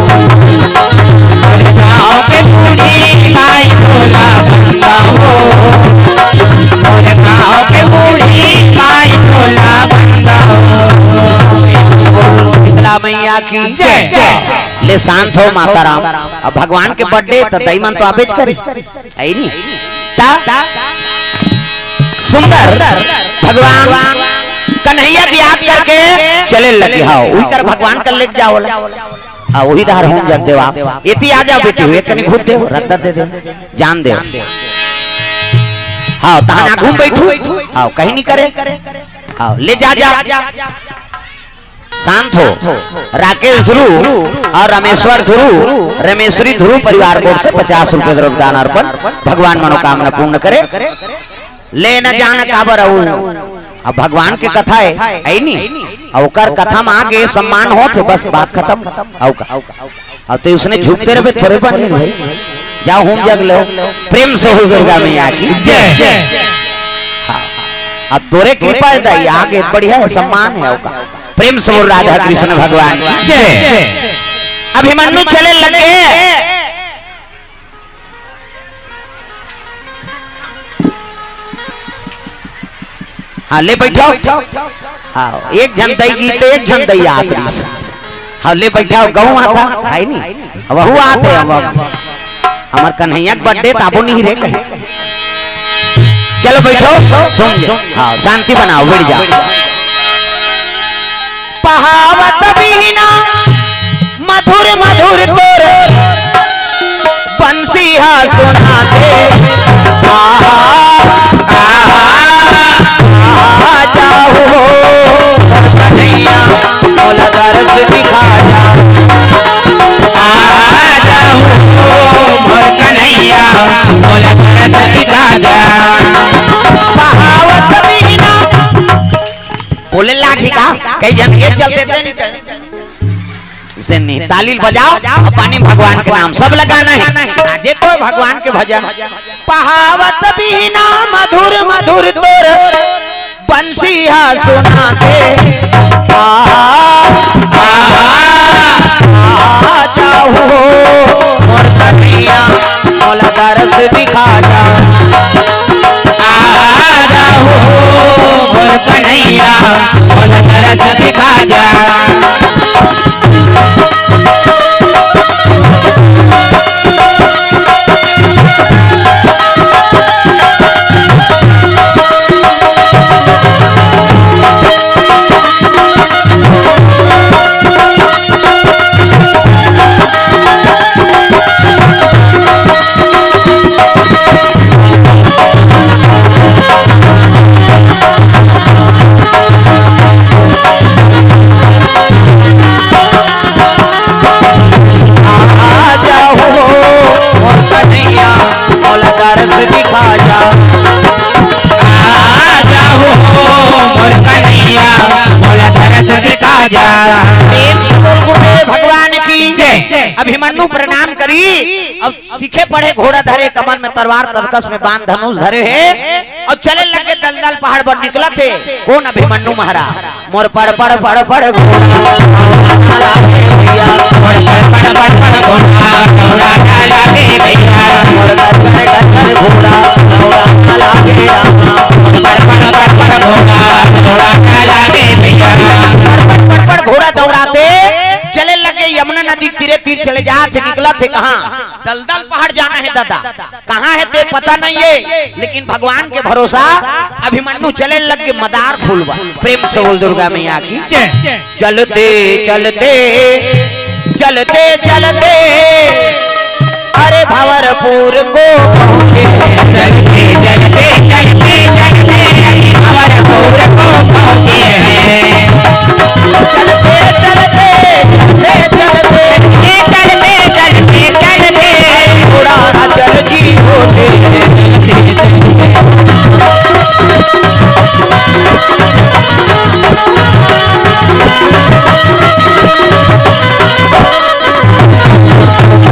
मोर गांव के बूढ़ी माई तोला बंदा हो। मोर गांव के बूढ़ी माई तोला बंदा हो। शीतला मैया की जय। ले शांत हो माता राम। अब भगवान के बर्थडे तो दई मन तो आबेच करे। है नी? ता सुंदर भगवान कन्हैया के याद करके चले लगे। हाँ, उही कर भगवान कर लेके जाओ ला। हाँ, उही धार हूम जग देवा। एती आ जाओ बेटी, एक कनी घूम देव, रद्दा दे दे, जान दे। हाँ, तहन आगू में बैठू। हाँ, कहीं नहीं करे। हाँ, ले जा, जा। शांत हो। राकेश ध्रुव और रमेश्वर ध्रुव, रमेश्वरी ध्रुव परिवार को ओर से पचास रुपए द्रव्य दान अर्पण, भगवान मनोकामना पूर्ण करे। ले न जान काबर अउ। अब भगवान के कथा है, है नी? अब ओकर कथा में आगे सम्मान होत हे, बस बात खतम। अउ का? अब तो उसने झुकते रहे थोरे बने भाई। जाओ हूम जग लो। प्रेम से हो दुर्गा मैया की जय। हाँ। अब तोरे कृपा है दाई, आगे बढ़िया है, सम्मान है अउ का। प्रेम से बोल राधा कृष्ण भगवान की जय। अभिमन्यु चले लगे। हाँ, ले बैठो। हाँ, एक झन दई गीत, एक झन दई आत रहिस। हाँ, ले बैठो, गऊ आता, है नी? वहू आत हे, अब, अब हमर कन्हैया के birthday ताबो नहीं रे कहे। चलो बैठो, सुन ले। हाँ, शांति बनाओ, बैठ जाओ। पहावत बिहना मधुर मधुर तोर बंसी हा सुनाथे। आ, आ, आ, आ जाओ कन्हैया, मोला दरस दिखा जा। आ जाओ मोर कन्हैया, मोला दरस दिखा जा। पहावत बिहना बोले लागी का? कई झन के चलते ते नहीं करे। उसे नहीं, ताली बजाओ, पानी भगवान के नाम सब लगाना है। आजे तो भगवान के भजन। पहावत बिहना मधुर मधुर तोर बंसी हा सुनाथे। आ, आ, आ जाओ मोर कन्हैया, मोला दरस दिखा जा। आ जाओ मोर कन्हैया, मोला दरस दिखा जा। आ जाओ मोर कन्हैया, मोला दरस दिखा जा। आ जाओ मोर कन्हैया, मोला दरस दिखा जा। प्रेम से बोल गुरुदेव भगवान की जय। अभिमन्यु प्रणाम करी। अब सीखे पढ़े घोड़ा धरे, कमर में तलवार, तरकस में बाण धनुष धरे हे। अउ चले लगे दलदल पहाड़ बर निकलत हे। कोन? अभिमन्यु महाराज। मोर पड़ पड़ पड़ पड़ घोड़ा, मोर पड़ पड़ पड़ पड़ घोड़ा, घोड़ा काला के भैया। मोर गटर गटर घोड़ा, घोड़ा काला के रामा। मोर पड़ पड़ पड़ पड़ घोड़ा, घोड़ा काला के भैया। पड़ पड़ पड़ पड़ घोड़ा दौड़ाते चले लगे यमुना नदी तीरे तीर चले जात हे, निकलत हे कहाँ? दलदल पहाड़ जाना हे दादा। कहाँ हे ते पता नहीं हे, लेकिन भगवान के भरोसा। अभिमन्यु चले लग के मदार फूल बर। प्रेम से बोल दुर्गा मैया की जय। चलते चलते चलते चलते अरे भंवरपुर को पहुँचे। चलते चलते चलते चलते अरे भंवरपुर को पहुँचे। चलते चलते चलते चलते चलते चलते चलते घोड़ा अचल जी होते।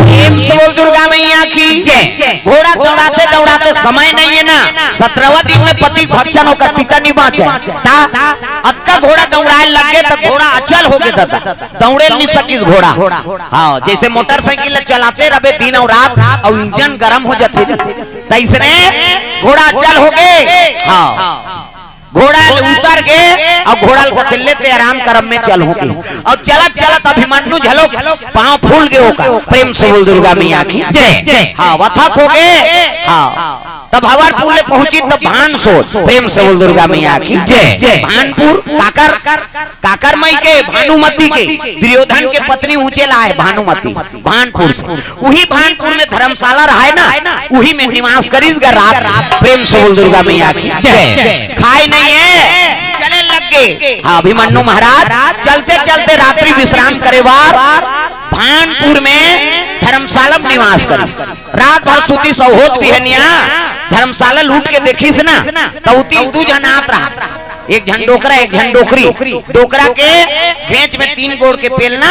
प्रेम से बोल दुर्गा मैया की जय। घोड़ा दौड़ाते दौड़ाते समय नहीं हे ना, सत्रहवाँ दिन में पति भक्षण होकर पिता नहीं बाँचे। ता अतका घोड़ा दौड़ाए लग गे त घोड़ा अचल हो गे दादा, दौड़े नहीं सकिस घोड़ा। हाँ, जैसे मोटरसाइकिल ल चलाते रहे दिन अउ रात अउ इंजन गरम हो जाथे, तैसने घोड़ा अचल हो गे। हाँ, घोड़ा ले उतर गे अउ घोड़ा ल कथे ले ते आराम करम में चलहूं कहिस। अउ चलत चलत अभिमन्यु घलो पांव फूल गे ओकर। प्रेम से बोल दुर्गा मैया की जय। हाँ, वथक हो गे। हाँ, तब भंवरपुर ले पहुंचिस तब भानसोत। प्रेम से बोल दुर्गा मैया की जय। भानपुर काकर, काकर माई के, भानुमति के, दुर्योधन के पत्नी ऊंचे लाय भानुमति, भानपुर से। उही भानपुर में धर्मशाला रहय ना, उही में निवास करिस गा रात। प्रेम से बोल दुर्गा मैया की जय। खाय नहीं हे, चले लग गे। हाँ, अभिमन्यु महाराज चलते चलते रात्रि विश्राम करे बर भानपुर में धर्मशाला में निवास करिस। रात भर सुतिस अउ होत बिहनिया धर्मशाला लूट के देखिस ना, त ओती दू झन आत रहा, एक झन डोकरा, एक झन डोकरी। डोकरा के घेंच में तीन गोड़ के पेलना,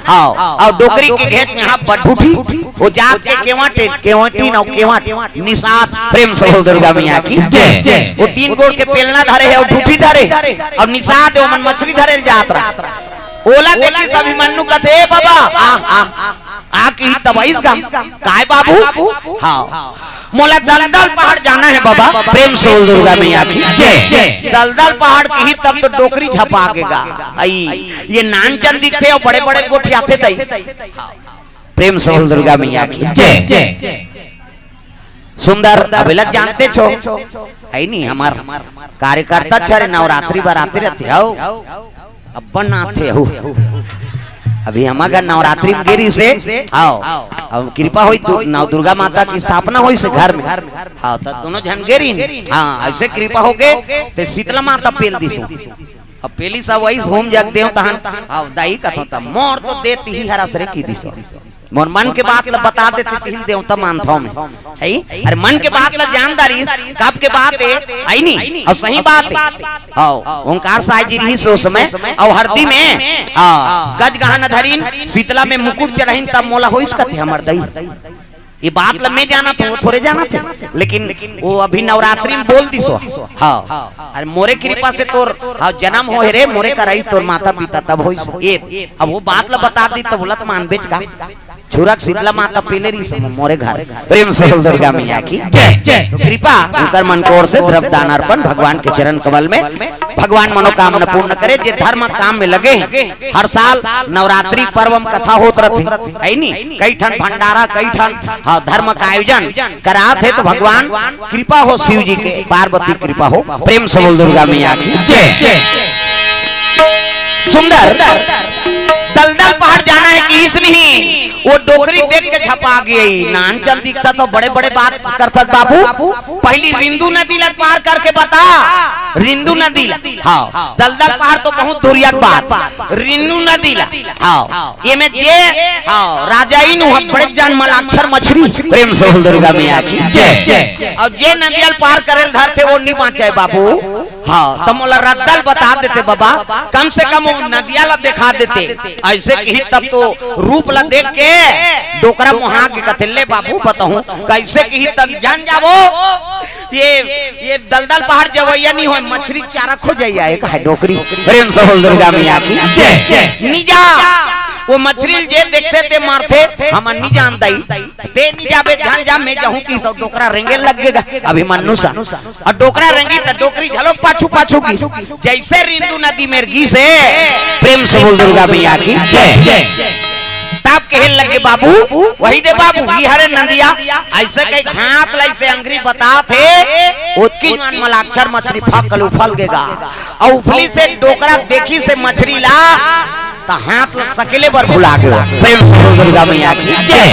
हाँ, अउ डोकरी के घेंच में हाँ बड़ ढूठी। ओ जात के केवट, केवटिन अउ केवट निसात। प्रेम से बोल दुर्गा मैया की जय। ओ तीन गोड़ के पेलना धरे हे अउ ढूठी धरे अउ निसात हे, ओमन मछरी धरे ल जात रहा। ओला देखिस अभिमन्यु कथे, "ए बाबा, आ, आ, आ, आ," कहिस तब आइस गा। "काय बाबू?" "हाँ, मोला दलदल पहाड़ जाना हे बाबा।" प्रेम से बोल दुर्गा मैया की जय। "दलदल पहाड़" कहिस तब तो डोकरी झपा गे गा। अई, ये नानचन दिखथे अउ बड़े-बड़े गोठियाथे दई। प्रेम से बोल दुर्गा मैया की जय। सुंदर, अबेला जानते छो, हे नी, हमर कार्यकर्ता छरे नवरात्रि बराते रहिथे, हव, अब्बड़ नाचथे, हव। अभी हमर घर नवरात्रि में गे रिहिसे, हव, अब कृपा होइस, दु-, नव दुर्गा माता के स्थापना होइसे घर में, हव, त दूनों झन गे रिहिन, हाँ, अइसे कृपा हो गे, ते शीतला माता पेल दिस। अब पेलिस अउ आइस होम जग देव तहन, हव, दाई कथों त, "मोर तो देत ही हरस रे," कहि दिस। मोर मन के बात ल बता देते, तिही ल देवता मानथंव मैं। हे? अरे मन के बात ल जान डारिस, कब के बात हे, हे नी? अउ सही बात हे। हव, ओंकार साय जी रिहिस ओ समय, अउ हरदी में, हाँ, गज गहना धरिन, शीतला में मुकुट चढ़ाइन, तब मोला होइस कथे हमर दई। ये बात ल मैं जानत हंव, वो थोरे जानत हे। लेकिन वो अभी नवरात्रि में बोल दिस ओ। हव, अरे मोरे कृपा से तोर, हव, जनम होय रे, मोरे कराइस तोर माता पिता तब होइस। ए, अब वो बात ल बता दिस त ओला त मानबेच का। छुरक शीतला माता पेले रिहिस मोरे घर। प्रेम से बोल दुर्गा मैया की जय। तो कृपा ओकर मन के ओर से द्रव्य दान अर्पण भगवान के चरण कमल में, भगवान मनोकामना पूर्ण करे। जे धर्म काम में लगे हे, हर साल नवरात्रि पर्व में कथा होत रथे, हे नी? कई ठन भंडारा, कई ठन, हाँ, धर्म का आयोजन करात हे, तो भगवान कृपा हो शिव जी के, पार्वती कृपा हो। प्रेम से बोल दुर्गा मैया की जय। सुंदर, दलदल पहाड़ जाना हे कहिस नहीं, वो डोकरी देख के झपा गे। नानचन दिखथस त बड़े-बड़े बात करथस बाबू। पहिली रिंदू नदी ला पार करके बता, रिंदू नदी ला। हव, दलदल पहाड़ तो बहुत दूरिया के बात, रिंदू नदी ला। हव, एमे जे, हव, राजा इनु ह बड़े जान मलाक्षर मछरी। प्रेम से बोल दुर्गा मैया की जय। अउ जे नदिया ल पार करे ल धरथे, वो नी बांचय बाबू। हव, त मोला रद्दा ल बता देते बाबा, कम से कम वो नदिया ला देखा देते। अइसे कहिस तब तो रूप ला देख के डोकरा मोहा गे कथे, "ले बाबू, बताहूं कइसे?" कहिस तब जान जाबो, ये, ये दलदल पहाड़ जवइया नी होय, मछरी चारा खोजइया एक हे डोकरी। प्रेम से बोल दुर्गा मैया की जय। नी जा, वो मछरी ल जे देखथे ते मारथे, हमन नी जान दई। ते नी जाबे, झन जा, मैं जाहूं कहिस अउ डोकरा रेंगे लग गे गा अभिमन्यु सन। अउ डोकरा रेंगिस त डोकरी घलो पाछू पाछू गिस। जइसे रिंदू नदी मेर गिस हे, प्रेम से बोल दुर्गा मैया की जय। तब कहे लगे, "बाबू, वही दे बाबू, ये हरे नदिया।" अइसे कहिके हाथ ला अइसे अंगरी बतात हे, ओतकी जुवार मलाक्षर मछरी फक ले उफल गे गा। अउ उफलिस हे डोकरा, देखिस हे मछरी ला, त हाथ ला सकेले बर भुला गे। प्रेम से बोल दुर्गा मैया की जय।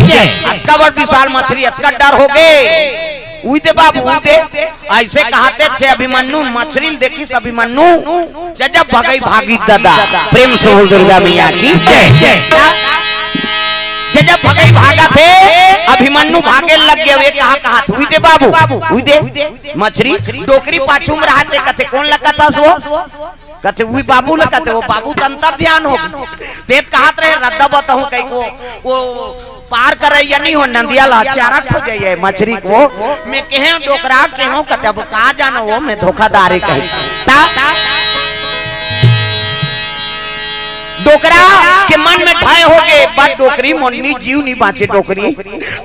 अतका बड़ विशाल मछरी, अतका डर हो गे। उही दे बाबू, उही दे। अइसे कहत हे अभिमन्यु, मछरी ल देखिस अभिमन्यु, जजब भगई भागिस ददा। प्रेम से बोल दुर्गा मैया की जय। जजब भगई भागत हे, अभिमन्यु भागे लग गे। ए कहा, कहत, उही दे बाबू, उही दे। मछरी डोकरी पाछू में रहत हे, कथे, "कोन ल कथस वो?" कथे, "उही बाबू ल कथे, वो बाबू त अंतर ध्यान हो।" ते त कहत रहे, "रद्दा बताहूं कहिके वो, वो पार करइया नी होय, नदिया ला चारा खोजइया मछरी को।" मैं कहेंव डोकरा, कहेंव कथे, "अब का जानव वो, मैं धोखादारी कही।" ता डोकरा के मन में भय हो गे, बा डोकरी मोर नी जीव नी बाँचे डोकरी।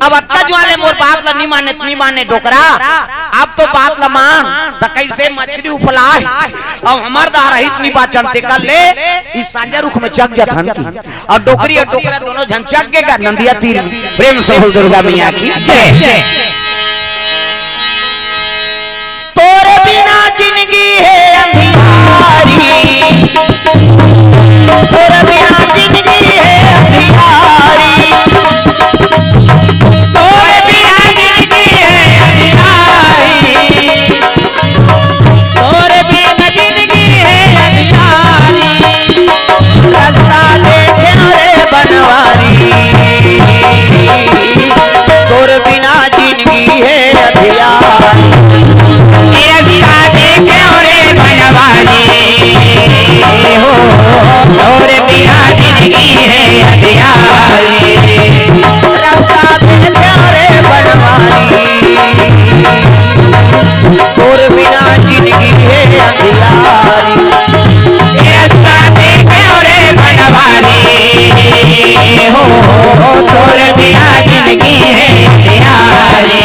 अब अतका जुवार ले मोर बात ला नी माने, नी माने डोकरा, अब तो बात ला मान, त कइसे मछरी उफलाय, अब हमर दार रहित नी बाँचन तेकर ले, इस साँझा रुख में चघ जथन की। अउ डोकरी अउ डोकरा दूनों झन चघ गे गा नंदिया तीर में। प्रेम से बोल दुर्गा मैया की जय। तोरे बिना जिनगी हे अंधियारी, तोरे बिना जिनगी हे अंधियारी, तोरे बिना जिनगी हे अंधियारी, तोरे बिना जिनगी हे अंधियारी। रस्ता देखे रे बनवारी, तोर बिना जिनगी हे अंधियारी। रस्ता देखे रे बनवारी, हो, तोर बिना जिनगी हे अंधियारी। रस्ता देखे रे बनवारी, तोर बिना जिनगी हे अंधियारी। ए रस्ता देखे रे बनवारी, हो, तोर बिना जिनगी हे अंधियारी।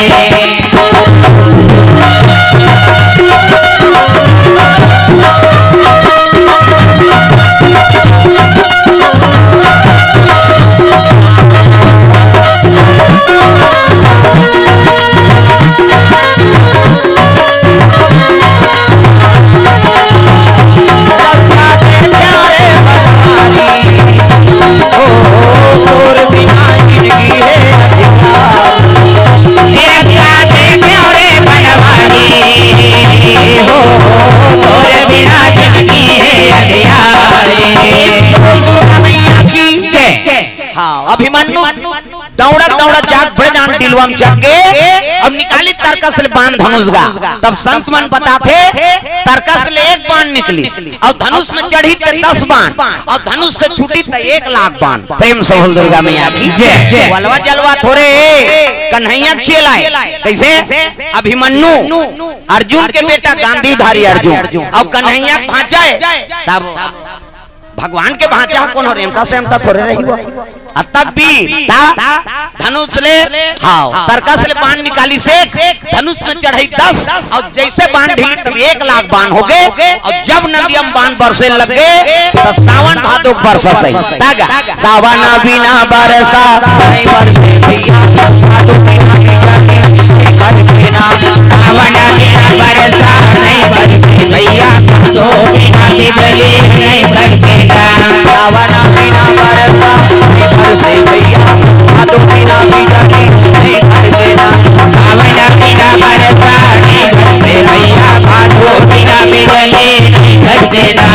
हाँ, अभिमन्यु दौड़त दौड़त जात बड़े जान डिलवा म चघ गे। अब निकाली तरकस ले बाण धनुष गा। तब संत मन बताथे, तरकस ले एक बाण निकली अउ धनुष में चढ़ी त दस बाण अउ धनुष से छूटी त एक लाख बाण। प्रेम से बोल दुर्गा मैया की जय। वलवा जलवा थोरे कन्हैया चेला हे। कइसे? अभिमन्यु अर्जुन के बेटा गांधीधारी अर्जुन अउ कन्हैया भांचा हे। तब भगवान के भांचा ह कोनो रेमटा सेमटा थोरे रही हो। अ तब भी ता धनुष ले, हाँ, तरकस ले बाण निकालिस, धनुष में चढ़ई दस अउ जइसे बाण ढिली तब एक लाख बाण हो गे। अउ जब नंदिया म बाण बरसे लग गे त सावन भादो के बरसा सही। तागा सावन बिना बरसा नहीं बरसे भैया, भादो बिना बिजली नहीं बरसे ना। सावन बिना बरसा नहीं बरसे भैया, भादो बिना बिजली नहीं बरसे ना। सावन बिना बरसा नहीं बरसे भैया, भादो बिना बिजली नहीं बरसे ना। सावन बिना बरसा नहीं बरसे भैया, भादो बिना बिजली नहीं बरसे ना।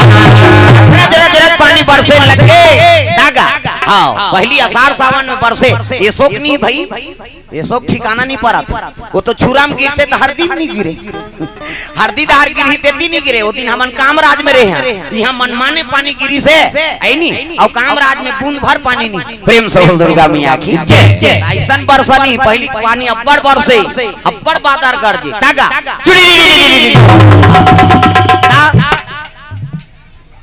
रज रज रज पानी बरसे लग गे। तागा हाँ, पहली अषाढ़ सावन में बरसे, ये शोक नहीं भाई, ये शोक ठिकाना नहीं परत। वो तो छुरा में गिरथे त हरदी में नहीं गिरे, हरदी डहर गिरही तेती नहीं गिरे। वो दिन हमन कामराज में रहे हन, इहाँ मनमाने पानी गिरिस हे, अइ नी? अउ कामराज में बूंद भर पानी नहीं। प्रेम से बोल दुर्गा मैया की जय। अइसन बरसा नहीं, पहली पानी अब्बड़ बरसे, अब्बड़ बादर गरजे, तागा चुड़ी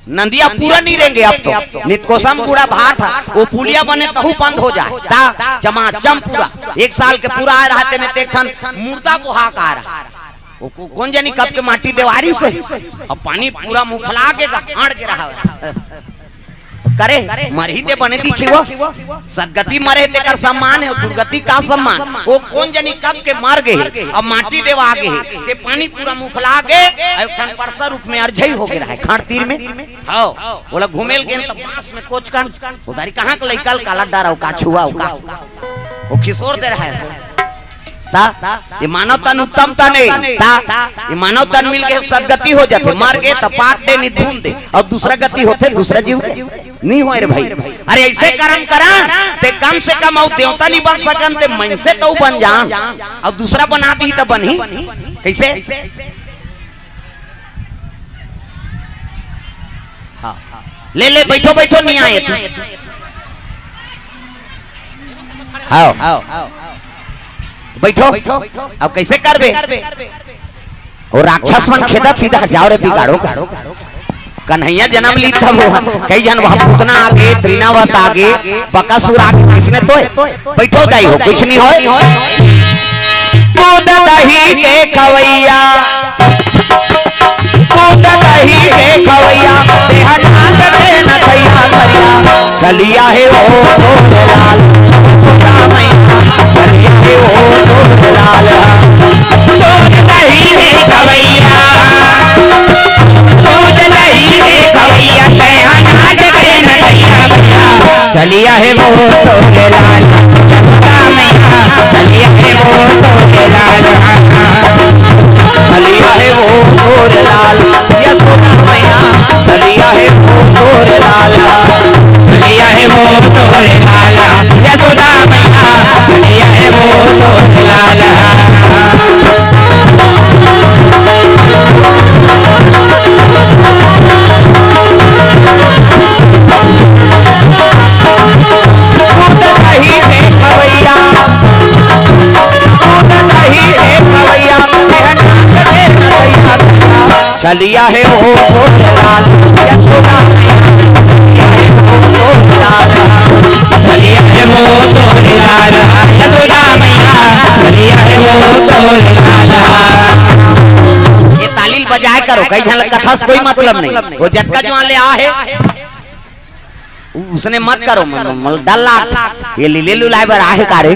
नंदिया पूरा नहीं रेंगे अब तो। नितकोसम गुड़ा भाट ह, वो पुलिया बने तहू बंद हो जाय। ता चमाचम पूरा। एक साल के पूरा आय रहा, तेमे ते एक ठन मुर्दा बोहा के आय रहा। वो को-, कोन जनी कब के माटी देवारिस हे, अब पानी पूरा मुफला के गा-, अड़ के रहा। करे, मरही ते बने दिखे वो। सदगति मरे तेकर सम्मान हे, दुर्गति का सम्मान? वो कोन जनी कब के मर गे हे, अब माटी देवा गे हे, ते पानी पूरा मुफला गे, अउ एक ठन परसा रुख में अरझई हो गे रहा हे, खाड़ तीर में। हव, ओला घूमे ल गेन त बांस में कोचकन, उधारी कहाँ के लइका ल काला डराव का छुआ का, वो खिसोर दे रहा हे। ता, ये मानव तन उत्तम तन हे। ता, ये मानव तन मिल के सदगति हो जाथे, मर गे त पाट दे, निधुन दे, अउ दूसरा गति होथे दूसरा जीव के। नहीं होय रे भाई। अरे अइसे करम करन, ते कम से कम अउ देवता नहीं बन सकन, ते मनसे तो बन जान, अउ दूसरा बना दी त बनही। कइसे? हाँ, ले ले, बैठो बैठो, नहीं आए तू। हाँ, बैठो। अब कइसे करबे? वो राक्षस मन खेदत सीधा जाव रे बिगाड़ो का। कन्हैया जनम लीस तब हो, कई झन वहाँ पुतना आगे, तृणावत आगे, बकासुर आगे, किसने तोय? बइठो दाई हो, कुछ नहीं होय। दूध दही के खवैया, दूध दही के खवैया, देह नाग के नथैया करिया। चलिया हे वो गोरे लाल, यशोदा मैया, चलिया हे वो गोरे लाल। दूध दही के खवैया, दूध दही के खवैया, देह नाग के नथैया करिया। चलिया हे वो गोरे लाल, यशोदा मैया, चलिया हे वो गोरे लाल। चलिया हे वो गोरे लाल, यशोदा मैया, चलिया हे वो गोरे लाल। चलिया हे वो गोरे लाल, यशोदा मैया, चलिया हे वो गोरे लाल। दूध दही के खवैया, दूध दही के खवैया, देह नाग के नथैया करिया। चलिया हे वो गोरे लाल, यशोदा मैया, चलिया हे वो गोरे लाल। चलिया हे वो गोरे लाल, यशोदा मैया, चलिया हे वो गोरे लाल। ये ताली ल बजाए करो, कई झन ल कथा से कोई मतलब नहीं। वो जतका जुवान ले आ हे, उ-, उसने मत करो, मन, मन डर लाग। ये लीले लुलाए बर आहे का रे?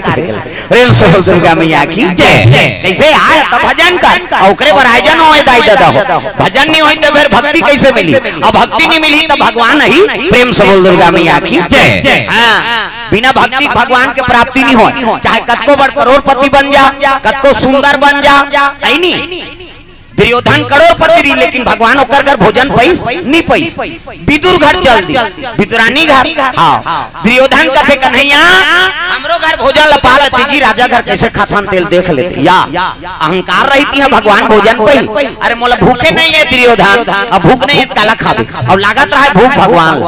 प्रेम से बोल दुर्गा मैया की जय। कैसे आए तो भजन कर, अउ ओकरे बर आयोजन होय दाई ददा हो। भजन नहीं होय तो फिर भक्ति कैसे मिली? अब भक्ति नहीं मिली तो भगवान नहीं। प्रेम से बोल दुर्गा मैया की जय। हाँ, बिना भक्ति भगवान के प्राप्ति नहीं होय। चाहे कतको बड़ करोड़पति बन जा, कतको सुंदर बन जा, है नहीं? दुर्योधन करोड़पति रही, लेकिन भगवान ओकर घर भोजन पइस, नी पइस। विदुर घर चल दिस, विदुरानी घर। हाँ, दुर्योधन कथे, "कन्हैया, हमरो घर भोजन ल पा लेते जी, राजा घर कैसे खाथन तेल देख लेते।" या अहंकार रहितिस, भगवान भोजन पइस। अरे मोला भूखे नहीं हे दुर्योधन, अब भूख नहीं हे त काला खाबे? अब लागत रहा हे भूख भगवान ल।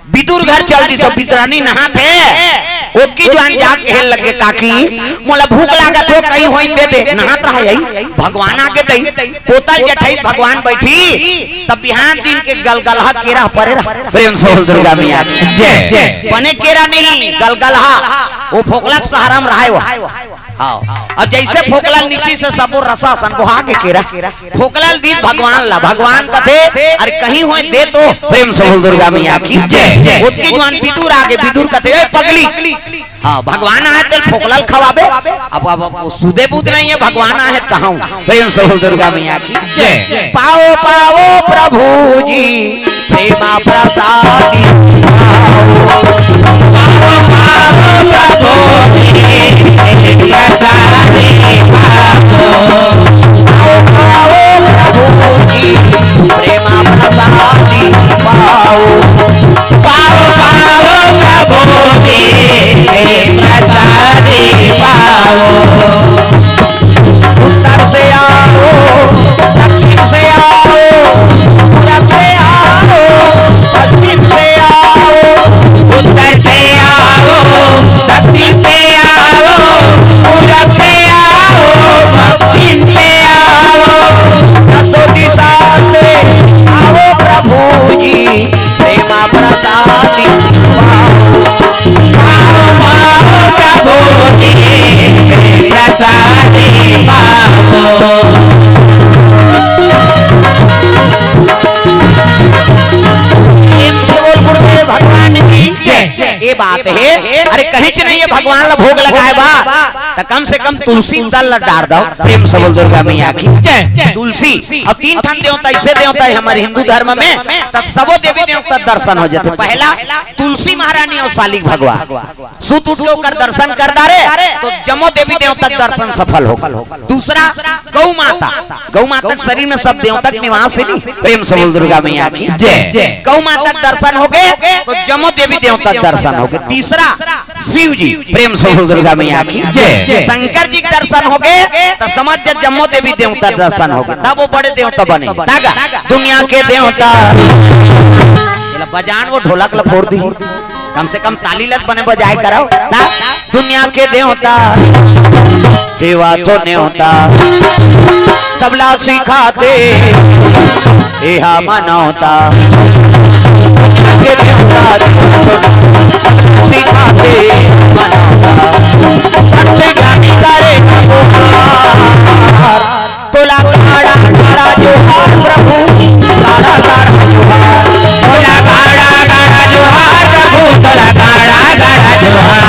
विदुर घर चल दिस, विदुरानी नहात हे। ओतकी जुवान जाके कहे लगे, "काकी, मोला भूख लागत हे, कहीं होय दे दे।" नहात रहा हे, भगवान आगे दई। बोतल जठई भगवान बइठिस, तब बिहान दिन के गलगलहा केरा परे रहा। प्रेम से बोल दुर्गा मैया की जय। बने केरा नहीं, गलगलहा, वो फोकला के सहारा में रहा हे वो। हाँ, अउ जइसे फोकला नीचिस सबो रसा असन बोहा गे केरा। फोकला ल दिस भगवान ला, भगवान कथे, "अरे कहीं होय दे तो।" प्रेम से बोल दुर्गा मैया की जय। ओतकी जुवान विदुर आगे, विदुर कथे, "ए पगली, हाँ, भगवान आहे तेला फोकला ल खवाबे?" अब, अब, अब वो सुधे बुध नहीं हे, भगवान आहे त कहाहूँ। प्रेम से बोल दुर्गा मैया की जय। पाओ, पाओ प्रभु जी, प्रेमा प्रसादी पाओ। पाओ, पाओ प्रभु जी, प्रेम प्रसादी पाओ। पाओ, पाओ प्रभु जी, प्रेमा प्रसादी पाओ। पाओ, पाओ प्रभु जी, प्रेम प्रसादी पाओ। उत्तर से आओ, दक्षिण से आओ, पूरब से आओ, पश्चिम से आओ। उत्तर से आओ, दक्षिण से आओ, पूरब से आओ, पश्चिम से आओ। दसों दिशा से आओ प्रभु जी, प्रेमा प्रसादी पाओ। पाओ, पाओ प्रभु जी, प्रेम प्रसादी पाओ। प्रेम से बोल गुरुदेव भगवान की जय। ये बात हे, अरे कहीं से नहीं हे भगवान ला भोग लगाए बा, त कम से कम तुलसी दल ला डार दो। प्रेम से बोल दुर्गा मैया की जय। तुलसी अउ तीन ठन देवता, अइसे देवता हे हमर हिंदू धर्म में, त सबो देवी देवता दर्शन हो जाथे। पहला तुलसी महारानी अउ सालिक भगवान। सुत उठ के ओकर दर्शन कर डारे, तो जम्मो देवी देवता के दर्शन सफल हो। दूसरा, गौ माता, गौ माता के शरीर में सब देवता के निवास हे नी। प्रेम से बोल दुर्गा मैया की जय। गौ माता के दर्शन हो गे, तो जम्मो देवी देवता के दर्शन हो गे। तीसरा, शिव जी, प्रेम से बोल दुर्गा मैया की जय। शंकर जी के दर्शन हो गे, तो समझ जा जम्मो देवी देवता के दर्शन हो गे, तब वो बड़े देवता बने। तागा, दुनिया के देवता। एला बजान वो ढोलक ला फोर दी। कम से कम ताली लग बने बजाए करव। ता? दुनिया के देवता, देवा तो नेवता, सबला सिखाथे, एहा मनौता। दुनिया के देवता, सिखाथे, मनौता। सत्य ज्ञानी करे ना गुहार। तोला गाड़ा गाड़ा जोहार प्रभु, गाड़ा गाड़ा जोहार। तोला गाड़ा गाड़ा जोहार प्रभु, तोला गाड़ा गाड़ा जोहार।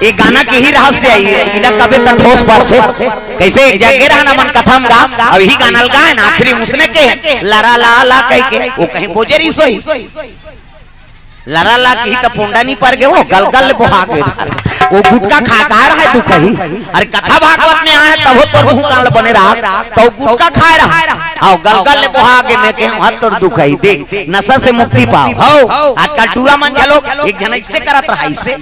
ये गाना के ही रहस्य है, ये इला कबे तक ठोस परथे। कैसे एक जगह रहना मन कथा म गा, अब यही गाना ल गाए ना, आखिरी मुसने के लरा ला ला कह के, वो कहीं बोजे रही सोई। लरा ला कही त पोंडा नहीं पर गे, वो गलगल ले बोहा गे। वो गुटखा खा का रहा है तू कही? अरे कथा भागवत में आए तब वो तोर मुंह कान ल बने रहा, तो गुटखा खाए रहा। आओ गलगल ले बोहा गे, मैं कहूं हाथ तोर दुख है, देख नशा से मुक्ति पाओ। हो आजकल टूरा मन झलो एक झन ऐसे करत रहा, ऐसे।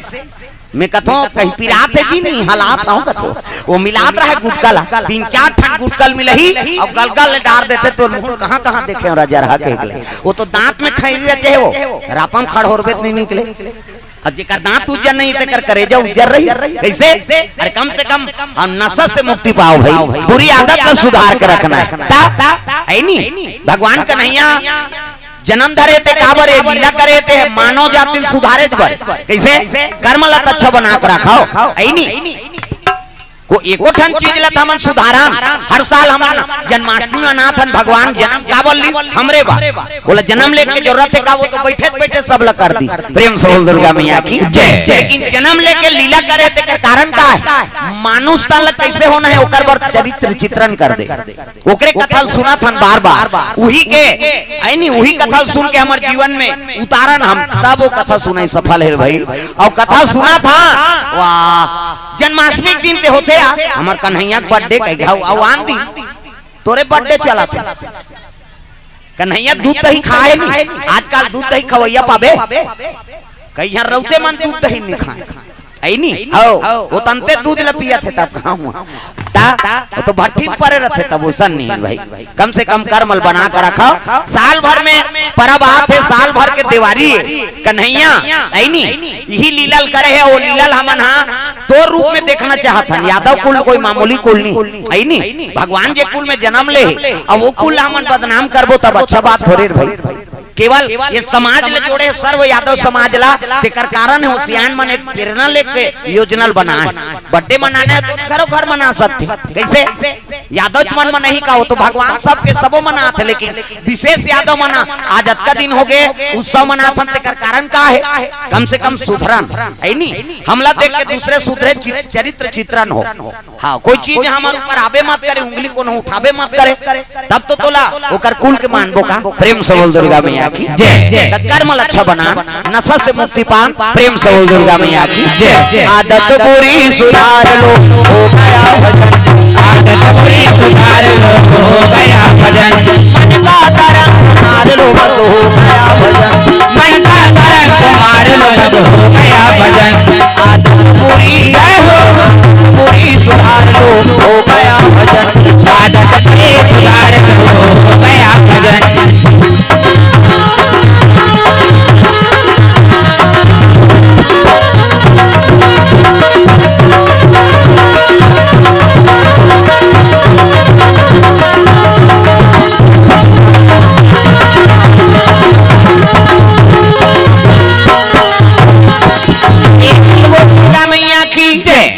मैं कथो कहीं पिरात है जी, नहीं हलात हूं कथो। वो मिलात रहा है गुटखा ला, तीन चार ठन गुटखा ल मिलही और गलगल ले डार देथे, तोर मुंह कहां कहां देखे हो राजा रहा कह के। वो तो दांत में खैरी रहते है, वो रापम खड़होरबे त नहीं निकले। अब जेकर दांत उज्जर नहीं, तेकर करेजा उज्जर रही। कैसे? अरे कम से कम हम नशा से मुक्ति पाओ भाई, बुरी आदत ला सुधार के रखना है। ता, है नी? भगवान कन्हैया जनम धरे ते काबर, ये लीला करे ते मानव जाति ल सुधारे बर। कैसे? कर्म ला त अच्छा बना के रखो, है नी? को एको ठन चीज ला त हमन सुधारन। हर साल हमन जन्माष्टमी मनाथन, भगवान जनम काबर लीस? हमरे बर। बोला जनम लेके जरूरत है का? वो तो बैठे बैठे सब ला कर दी। प्रेम से बोल दुर्गा मैया की जय। लेकिन जनम लेके लीला करे तेकर कारण का है? मानुष तन ला कैसे होना है ओकर बर चरित्र चित्रण कर दे। ओकरे कथा ल सुनत हन बार बार, उही के, है नी, उही कथा ल सुन के हमर जीवन में उतारन हम, तब वो कथा सुनाई सफल है भाई। और कथा सुनत हन, वाह, जन्माष्टमी के दिन ते होथे यार, हमर कन्हैया के बर्थडे कह घाव, अउ आन दिन तोरे बर्थडे चलत हे। कन्हैया दूध दही खाए नहीं, आजकल दूध दही खवैया पाबे? कई झन रउते मन दूध दही नहीं खाए, है नी? हो, वो तनते दूध ल पियत हे तब कहाँ हुआ? ता, वो तो भट्ठी में परे रहते तब उसन नहीं भाई। कम से कम कर्म ल बना के रखो। साल भर में परब आत हे, साल भर के देवारी हे, कन्हैया, है नी? यही लीला ल करे हे, वो लीला ल हमन हा तोर रूप में देखना चाहत हन। यादव कुल कोई मामूली कुल नहीं, है नी? भगवान जे कुल में जन्म ले हे, अब वो कुल हमन बदनाम करबो तब अच्छा बात थोड़े रे भाई। केवल ये समाज ले जोड़े, सर्व यादव समाज ला, तेकर कारण हे सियान मन एक प्रेरणा लेके योजना ल बनाए। बर्थडे मनाना है तो घरों घर मना सकथे। कैसे? यादव मन मनाही का, वो तो भगवान सबके सबो मनाथे, लेकिन विशेष यादव मना आज अतका दिन हो गए उत्सव मनाथन, तेकर कारण का हे? कम से कम सुधरन, है नी? हमला देख के दूसरे सुधरे चि-, चरित्र चित्रण हो। हाँ, कोई चीज हमर ऊपर आबे मत करे, उंगली कोनो उठाबे मत करे, तब तो तोला ओकर कुल के मानबो का? प्रेम से बोल दुर्गा मैया की जय। त कर्म ल अच्छा बना, नशा से मुक्ति पान। प्रेम से बोल दुर्गा मैया की जय। आदत बुरी सुधार लो, हो गया भजन। आदत बुरी सुधार लो, हो